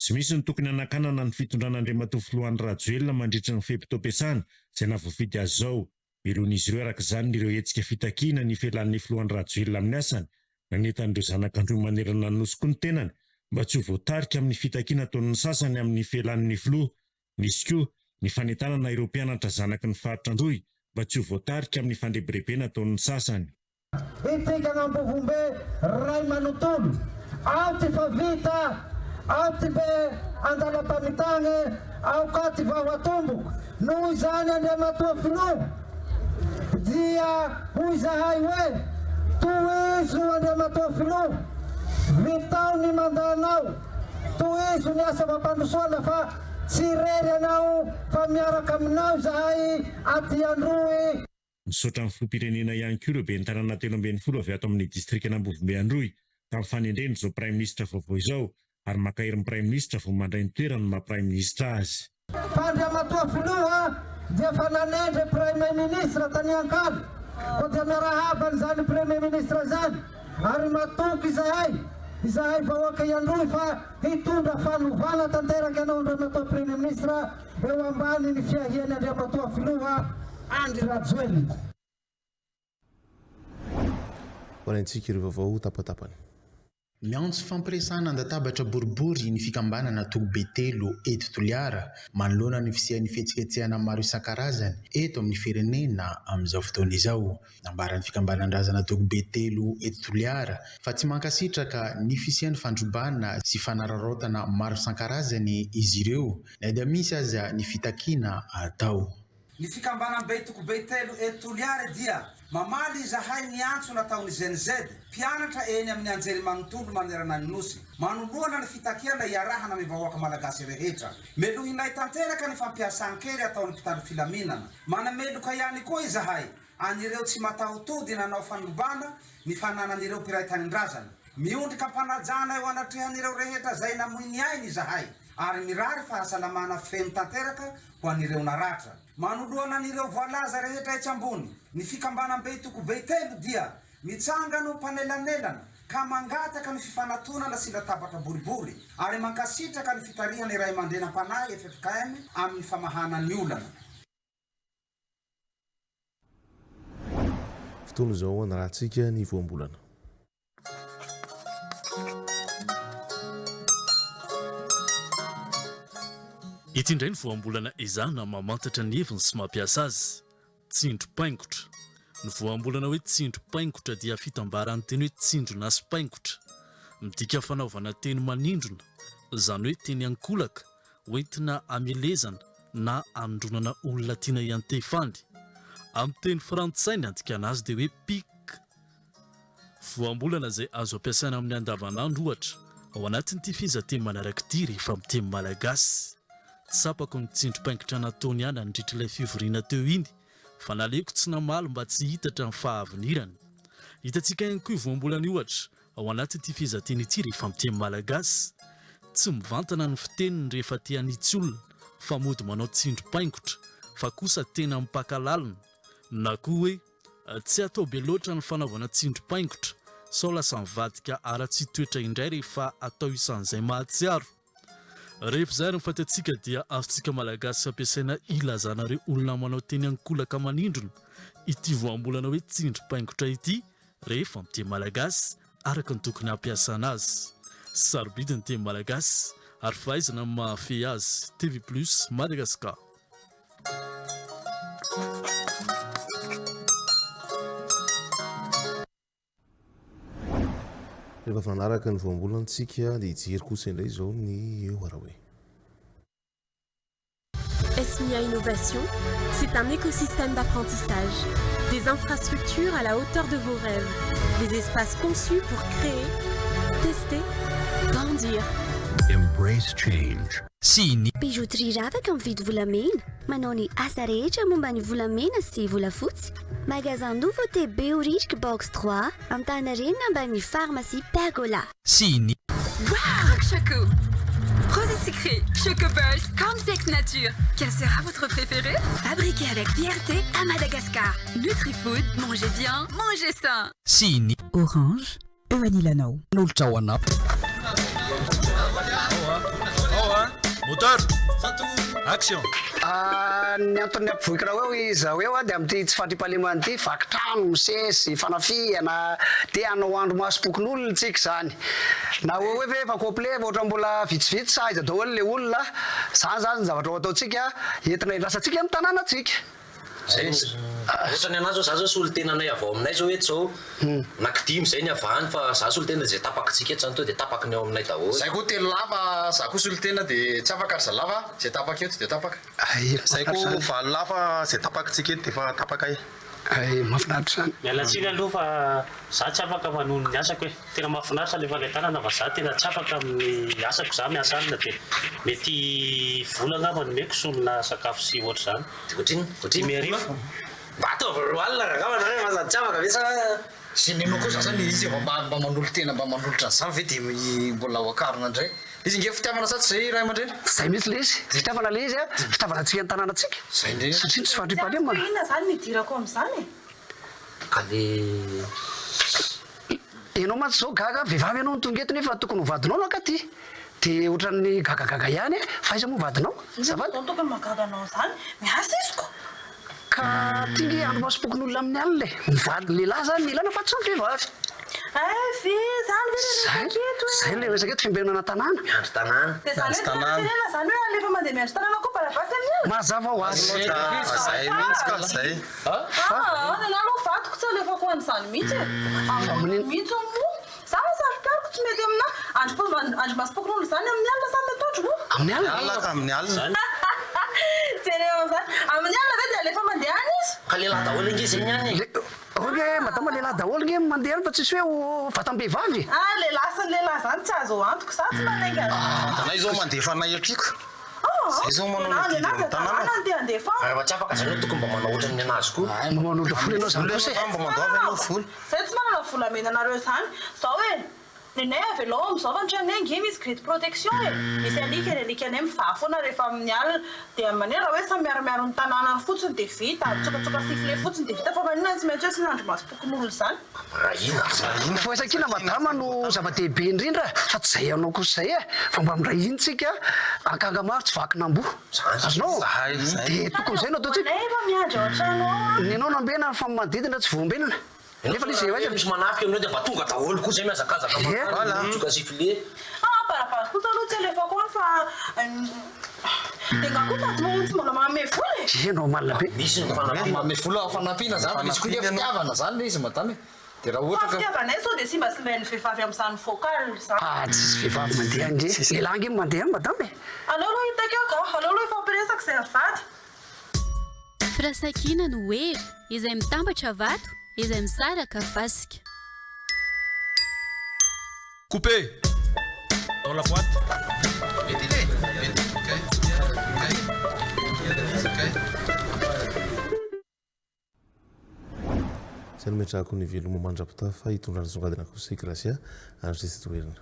Speaker 21: Tsy misy ny tokony hanakanana ny fitondrana Andriamatoa Filoha Andry Rajoelina mandritry ny fe-potoam-piasana izay nahavoafidy azy izao. Melohin'izy ireo araka izany ireo hetsika fitakiana ny fialan'ny Filoha Andry Rajoelina amin'ny asany. Nanentana ireo zanak'Androy manerana ny Nosy koa ny tenany mba tsy ho voatarika amin'ny fitakiana ataon'ny sasany amin'ny fialan'ny Filoha. Nisy koa ny fanentanana ireo mpianatra zanaky ny faritra Androy mba tsy ho voatarika amin'ny fandrebirebena ataon'ny sasany.
Speaker 9: Itikan'Ambovombe ray manontolo, ao ty fa vita, ao ty mbe andalam-pamitagna, ao ka ty vaho atomboko. Noho izany Andriamatoa Filoha dia hoy izahay hoe, tohizo Andriamatoa Filoha, vitao ny mandat-nao, tohizo ny asa fampandrosoana fa tsy irery ianao fa miaraka aminao izahay aty Androy.
Speaker 21: Nisaotra ny filoham-pirenena ihany koa ireo ben'ny tanàna 13 avy ato amin'ny distrikan'Ambovombe Androy tamin'ny fanendrena izao praiminisitra vaovao izao ary mankahery ny praiminisitra vao mandray ny toerany maha praiminisitra azy.
Speaker 9: Fa Andriamatoa Filoha dia efa nanendre Premier Ministre tany Ankala, koa dia miarahaba an'izany Premier Ministre izany ary matoky izahay, izahay vahoaka Iandroy fa hitondra fanovana tanteraka ianao Andriamatoa Premier Ministre eo ambany ny fiahian'i Andriamatoa Filoha Andry Rajoelina.
Speaker 1: Hoaraintsika ireo vaovao tapatapany.
Speaker 10: Miantso fampiresahana an-databatra boribory ny fikambanana Toby Telo eto Toliara manoloana ny fisian'ny fihetsiketsehana maro isan-karazany eto amin'ny firenena amin'izao fotoana izao. Nambaran'ny fikambanan-drazana Toby Telo eto Toliara fa tsy mankasitraka ny fisian'ny fandrobana sy fanararaotana maro isan-karazany izy ireo na dia misy aza ny fitakiana atao.
Speaker 12: Ny fikambanam-be Tokobe Telo eto Toliara dia mamaly izahay ny antso nataon'ny Gen Z, mpianatra eny amin'ny anjerimanontolo manerana ny Nosy, manoloana ny fitakiana iarahana amin'ny vahoaka Malagasy rehetra. Melohinay tanteraka ny fampiasan-kery ataon'ny mpitandro filaminana. Manameloka ihany koa izahay an'ireo tsy mataho-tody nanao fanolobana ny fananan'ireo mpiray tanindrazana. Miondrika am-panajana eo anatrehan'ireo rehetra izay namoy ny ainy izahay ary mirary fahasalamana feno tanteraka ho an'ireo naratra. Manoloana an'ireo voalaza rehetra etsy ambony, ny fikambanam-be Tokobe Telo dia mitsangana ho mpanelanelana ka mangataka ny fifanatonana sy latabatra boribory ary mankasitraka ny fitarihan'ny Raiamandreny am-panahy ffkm amin'ny famahana ny olana.
Speaker 1: Fotoana izao hanarahantsika ny voambolana.
Speaker 13: Ity indray ny voambolana ezahana mamantatra ny heviny sy mampiasa azy. Tsindrim-paingotra. Ny voambolana hoe tsindrim-paingotra dia fitambaran'ny teny hoe tsindrona sy paingotra. Midika fanaovana teny manindrona, izany hoe teny ankolaka, hoentina hamelezana na hanindronana olona tiana hiantefany. Amin'ny teny frantsay ny andikana azy dia hoe pic. Voambolana izay azo ampiasaina amin'ny andavanandro ohatra, ao anatin'ity fehezanteny manaraka ity rehefa miteny malagasy. Tsapako ny tsindrim-paingotra nataony ahy nandritra ilay fivoriana teo iny fa naleoko tsy namaly mba tsy hihitatra ny fahavinirany. Hitantsika ihany koa io voambolana io ohatra ao anatin'ity fehezanteny ity rehefa miteny malagasy. Tsy mivantana ny fiteniny rehefa te hanitsy olona fa mody manao tsindrim-paingotra fa kosa tena mipaka lalina na koa hoe Tsy atao be loatra ny fanaovana tsindrim-paingotra sao lasa mivadika haratsian-toetra indray rehefa atao isan'izay mahatsiaro. Rehefa izay ary ny fantatsika dia azontsika Malagasy ampiasaina hilazana ireo olona manao teny ankolaka manindrona ity voambolana hoe tsindrim-paingotra ity rehefa miteny Malagasy araka ny tokony hampiasana azy. Sarobidy ny teny Malagasy ary fahaizana ny mahafehy azy. TV Plus Madagascar.
Speaker 1: Rehefa avy nanaraka ny voambolana isika dia hijery kosa indray izao ny eo arahoe.
Speaker 14: SMIA Innovation, c'est un écosystème d'apprentissage, des infrastructures à la hauteur de vos rêves, des espaces conçus pour créer, tester, grandir.
Speaker 15: Embrace change.
Speaker 25: Sy ny.
Speaker 26: Bijouterie Ravaka mividy volamena, manao ny asa rehetra momba ny volamena sy volafotsy. Magasin Nouveauté Behoririka box 3, Antaninarenina ambanin'ny pharmacie Pergola.
Speaker 25: Sy ny.
Speaker 27: Waouh Choco Rosé sucré, Choco Burst, Cornflakes nature Quel sera votre préféré? Fabriqué avec fierté à Madagascar Nutrifood, mangez bien, mangez sain
Speaker 25: Sy ny.
Speaker 28: Orange, eo anilanao.
Speaker 22: Nolotra ho anao.
Speaker 29: Moteur! Action!
Speaker 30: Ny antony nampivoikina hoe izaho eo dia amin'ity tsy fandriampahalemana ity, vaky trano misesy, fanafihana, dia hanao andro masom-pokonolona tsika izany. Na hoe hoe ve efa complet fa ohatran'ny mbola vitsivitsy sa aiza daholo ilay olona, izany izany ny zavatra ho ataontsika entina hiandrasantsika ny tanànantsika.
Speaker 31: Zay no ohatra ny anahy zao, za zao solontenanay avy ao aminay zao eto zao, anaky dimy zay ny avy any fa za solontena de zay tapakitsika eto zany tonga de tapaky ny ao aminay daholo.
Speaker 32: Zay koa telo lahy fa za koa solontena de tsy afaka ry zalahy fa zay tapaka eto de tapaka. Zay koa valo lahy fa zay tapakitsika eto de efa tapaka e.
Speaker 30: Hay, mahafinaritra izany.
Speaker 33: Miala tsiny aloha fa za tsy afaka fa noho ny asako e. Tena mahafinaritra le fanentanana fa za tena tsy afaka amin'ny asako, za miasa alina de mety vola angamba no omeko solona sakafo sy ohatr'izany.
Speaker 31: De ohatrinona? Ohatrinona vola? Mba ataovy 20 raha angamba nareo fa sady tsy afaka ve sa?
Speaker 32: Ze nenao koa za zany izy efa mba mba manolo-tena mba manolotra an'izany ve de mbola ho akarina indray? Izy nge fitiavana sa tsy zay ray aman-dreny?
Speaker 30: Zay mihitsy le izy, fitiavana le izy a, fitiavana antsika ny tanànantsika,
Speaker 32: Zay ndray.
Speaker 30: satria ny tsy fandriampahalemana.
Speaker 34: Tsy azoko inona zany no idirako amin'izany e!
Speaker 31: Ka le.
Speaker 30: Ianao mantsy zao gaga, vehivavy ianao no tonga eto nefa tokony ho vadinao no ankaty, de ohatran'ny gagagaga ihany e, fa aiza moa vadinao?
Speaker 34: Inona moa zany tokony mahagaga anao an'izany? Miasa izy ko!
Speaker 30: Ka ty nge andrimasom-pokonolona amin'ny alina e! Ny vady lehilahy zany ny ilana fa tsy ny vehivavy.
Speaker 34: Hay ve zany ve le resaka eto e!
Speaker 30: Zay le resaka eto, fiambenana tanàna.
Speaker 31: Miandry tanàna.
Speaker 34: Dia zany hoe tena tenenina zany hoe alefa mandeha miandry tanàna koa Barabasy amin'ny alina?
Speaker 30: Mazava ho azy.
Speaker 32: Zay mihitsy ka, zay.
Speaker 34: Aa ny anah aloha vadiko tsy alefako an'izany mihitsy e! Ahoana mihitsy moa? Za fa saro-piariko tsy mety aminah. Andrimasom-pokonolona izany amin'ny alina sa amin'ny atoandro moa?
Speaker 30: Amin'ny
Speaker 32: alina. Amin'ny alina.
Speaker 34: Jereo amin'izany. Amin'ny alina ve dia alefa.
Speaker 31: lehilahy daholo ange zay ny any e.
Speaker 30: Reo nge madama lehilahy daholo nge mandeha any fa tsisy hoe vatam-behivavy e.
Speaker 34: Ah lehilahy sy ny lehilahy zany tsy azo antoka, za tsy manainga an'izany.
Speaker 32: Anay zao mandefa anay atriko. Zay zao manao ny adidy amin'ny tanàna.
Speaker 31: Raha tsy afaka zany tokony mba manao ohatran'ny ny anazy koa.
Speaker 30: Hay mba manolotra vola ianao zany kosa e.
Speaker 32: Mba mandoava ianao vola.
Speaker 34: Zay tsy manana volamena anareo zany. Zao e. Nenay avelao amin'izao fa ny tranonay ange misy grille de protection e! Misy alika ny alikanay mivaha foana rehefa amin'ny alina dia maneno raha hoe samy miaromiaro ny tanànany fotsiny dia vita, mitsokatsoka sifflet fotsiny dia vita fa maninona no tsy maintsy hoe asiana andrimasom-pokonolona izany?
Speaker 30: Ny firaisankina madama no zava-dehibe indrindra fa tsy izay anao kosa izay e! Fa mba miray hina tsika akanga maro tsy vakin'amboa. Azonao? Dia tokony izay no ataontsika. Ny anao no ambena fa ny manodidina tsy voambenana.
Speaker 31: Nefa le izy aiza misy manafika amin'ireo dia mba tonga daholo koa zay mihazakazaka mankany mitsoka sifflet.
Speaker 34: Ah barabasy kosa aloha tsy alefako any fa dia nga koa sady mamono tsy mbola manome vola e!
Speaker 30: Ie normal be.
Speaker 31: Misy ny fanampiana.
Speaker 22: Manome vola fanampiana zany fa misy koa nge fitiavana zany le izy madama e. Dia raha ohatra
Speaker 34: Fa
Speaker 22: ka.
Speaker 34: fitiavanay sao dia simbasimbain'ny vehivavy amin'izany vocal izany.
Speaker 30: Ah tsisy vehivavy mandeha ange. Lehilahy ange no mandeha any madama e.
Speaker 34: Aleo aloha hitako eo ka, aleo aloha hifampiresaka izay mivady.
Speaker 14: Firaisankina no hery, izay mitambatra vato, izay misaraka fasika.
Speaker 29: Coupé! Dans la boîte. Mety iny e! Mety, ok, ok, ok.
Speaker 1: Izay no metrahako ny veloma mandra-pitafa hitondrany songadina kosa i Gracia ary Jessie Toerina.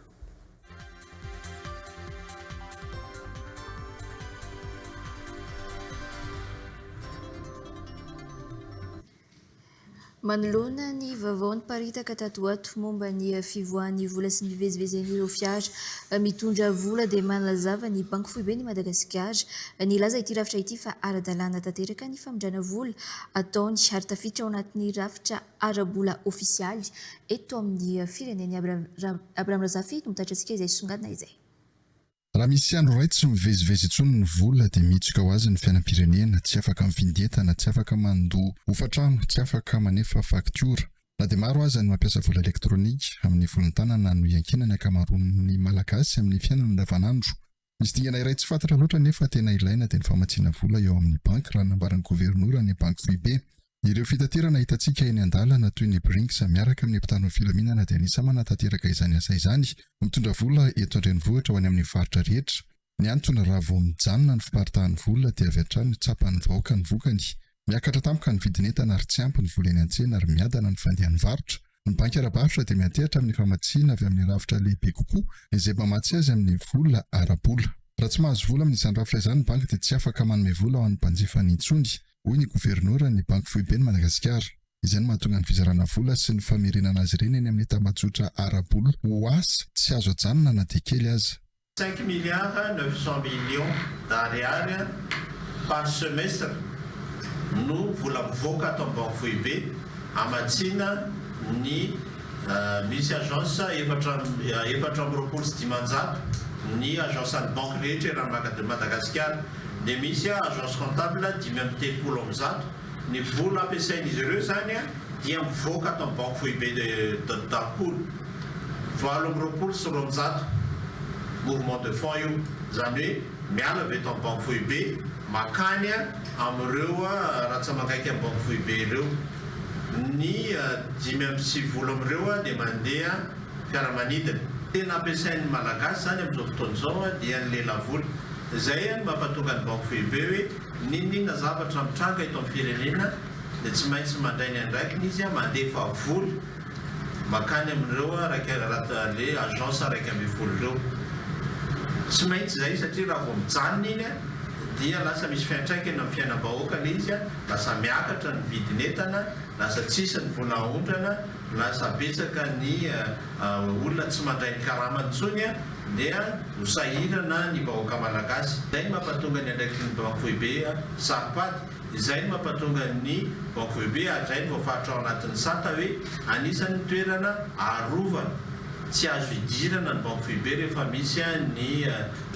Speaker 2: Manoloana ny vaovao niparitaka tato ho ato momba ny fivoahan'ny vola sy ny fivezivezen'ireo fiara mitondra vola dia manazava ny Banky Foiben'i Madagasikara. Nilaza ity rafitra ity fa ara-dalàna tanteraka ny famindrana vola ataony ary tafiditra ao anatin'ny rafitra ara-bola ofisialy eto amin'ny firenena. Abraham Razafy no mitatitra antsika izay songadina izay.
Speaker 3: Raha misy andro iray tsy mivezivezy intsony ny vola dia mihitsoka ho azy ny fiainam-pirenena, tsy afaka mividy entana, tsy afaka mandoa hofantrano, tsy afaka manefa faktiora. Na dia maro aza ny mampiasa vola elektronika, amin'ny volon-tanana no iankinan'ny ankamaroan'ny Malagasy amin'ny fiainana andavanandro. Misy dingana iray tsy fantatra loatra nefa tena ilaina dia ny famatsiana vola eo amin'ny banky raha ny nambaran'ny governoran'ny banky foibe. Ireo fitaterana hitantsika eny an-dalana toy ny Brinks miaraka amin'ny mpitandro ny filaminana dia anisan'ny manatanteraka izany asa izany, mitondra vola eto an-drenivohitra ho any amin'ny faritra rehetra. Ny antony, raha vao mijanona ny fiparitahan'ny vola dia avy hatrany tsapan'ny vahoaka ny vokany. Miakatra tampoka ny vidin'entana ary tsy ampy ny vola eny an-tsena ary miadana ny fandehan'ny varotra. Ny banky ara-barotra dia miantehitra amin'ny famatsiana avy amin'ny rafitra lehibe kokoa izay mamatsy azy amin'ny vola ara-bola. Raha tsy mahazo vola amin'izany rafitra izany ny banky dia tsy afaka manome vola ho an'ny mpanjifany intsony, hoy ny governoran'ny Banky Foiben'i Madagasikara. Izay no mahatonga ny fizarana vola sy ny famerenana azy ireny eny amin'ny tambajotra ara-bola ho asa tsy azo ajanona na dia kely aza.
Speaker 4: Cinq milliards 900 millions d'ariary par semestre no vola mivoaka ato amin'ny Banky Foibe hamatsiana ny misy agence 524 ny agence an'ny banky rehetra eran'i Madagasikara dia misy agence comptable 135, ny vola ampiasain'izy ireo izany dia mivoaka ato amin'ny banky foibe daholo, 228 mouvement de fonds io, izany hoe miala avy eto amin'ny banky foibe makany amin'ireo rantsamangaikan'ny banky foibe ireo, ny 95 amin'ireo dia mandeha fiaramanidina. Tena ampiasain'ny Malagasy izany amin'izao fotoana izao dia ny lelavola. Izay no mampatonga ny Banky Foibe hoe n'inon'inona zavatra mitranga eto amin'ny firenena dia tsy maintsy mandray ny andraikiny izy mandefa vola mankany amin'ireo le agence 11 ireo. Tsy maintsy izay satria raha vao mijanona iny dia lasa misy fiantraikany amin'ny fiainam-bahoaka ilay izy, lasa miakatra ny vidin'entana, lasa tsisy ny vola aondrana. Lasa betsaka ny olona tsy mandray ny karamany intsony dia ho sahirana ny vahoaka malagasy. Izay no mampatonga ny andraikitry ny Banky Foibe saro-pady. Izay no mampatonga ny Banky Foibe ary izay no voafaritra ao anatin'ny sata hoe anisan'ny toerana arovana tsy azo idirana ny Banky Foibe rehefa misy ny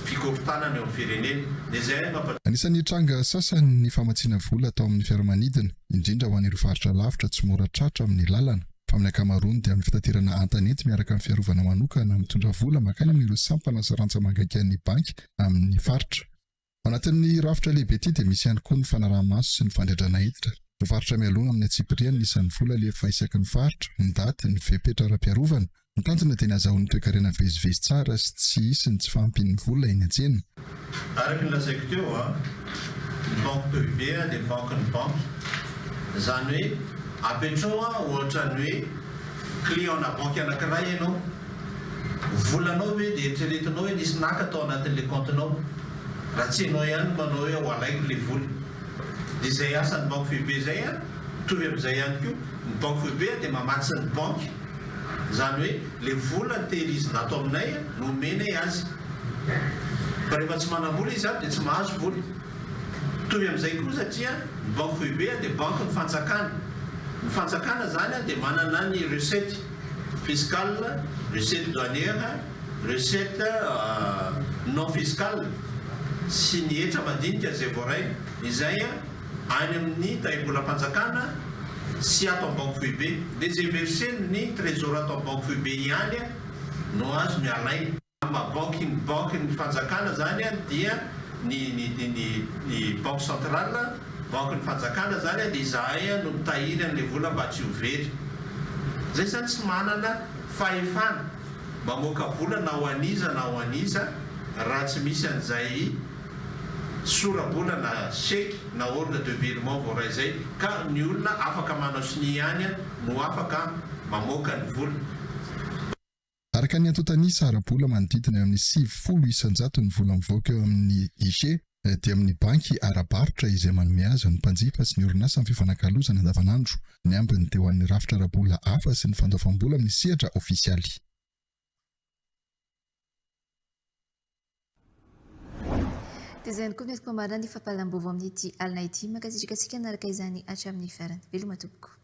Speaker 4: fikorontanana eo amin'ny firenena. Dia izay no mampatonga.
Speaker 3: Anisan'ny tranga sasany ny famatsiana vola atao amin'ny fiaramanidina, indrindra ho an'ireo faritra lavitra tsy mora tratra amin'ny lalana, fa amin'ny ankamaroany dia amin'ny fitaterana an-tanety miaraka amin'ny fiarovana manokana mitondra vola mankany amin'ireo sampana sy rantsa-mangaikan'ny banky amin'ny faritra. Ao anatin'ny rafitra lehibe ity dia misy ihany koa ny fanaraha-maso sy ny fandrindrana hiditra. Voafaritra mialoha amin'ny antsipiriany ny isan'ny vola alefa isaky ny faritra, ny daty, ny fepetra ara-piarovana. Ny tanjona dia ny hazahoan'ny toekarena mivezivezy tsara sy tsy hisy ny tsy fahampian'ny vola eny an-tsena.
Speaker 4: Araka ny lazaiko teo an, ny banque privée dia banquin'ny banky. Izany hoe apetrao an ohatran'ny hoe client-na banky anankiray ianao. Volanao ve dia eritreretinao hoe nisy naka tao anatin'ilay compte-nao? Raha tsy ianao ihany no manao hoe ho alaiko ilay vola. Dia izay asan'ny banky foibe izay an, mitovy amin'izay ihany koa, ny banky foibe dia mamatsy ny banky. Izany hoe le vola tehirizina ato aminay no omenay azy. Fa rehefa tsy manam-bola izy ato dia tsy mahazo vola. Mitovy amin'izay koa satria ny banky foibe dia bankin'ny fanjakana. Ny fanjakana izany dia manana ny recette fiscale, recette douanière, recette non fiscale sy ny hetra madinika izay voarainy. Izay any amin'ny tahimbolam-panjakana sy ato amin'ny banky foibe. Dia izay verser-n'ny trésor ato amin'ny banky foibe ihany no azony alaina. Maha banky ny bankin'ny fanjakana izany dia ny ny ny ny banque centrale, bankin'ny fanjakana izany dia izahay no mitahiry an'ilay vola mba tsy ho very. Izay izany tsy manana fahefana mamoaka vola na ho an'iza na ho an'iza raha tsy misy an'izay sora-bola na chèque na ordre de virement voaray izay ka ny olona afaka manao sonia ihany no afaka mamoaka ny vola.
Speaker 3: Araka ny antontan'isa ara-bola manodidina eo amin'ny 90 isan-jato ny vola mivoaka eo amin'ny guichet dia amin'ny banky ara-barotra izay manome azy ny mpanjifa sy ny orinasa amin'ny fifanakalozana andavanandro. Ny ambiny dia ho an'ny rafitra ara-bola hafa sy ny fandoavam-bola amin'ny sehatra ofisialy.
Speaker 2: Dia izay ihany koa no entiko mamarana ny fampahalalam-baovao amin'ity alina ity. Mankasitraka antsika nanaraka izany hatramin'ny farany. Veloma tompoko.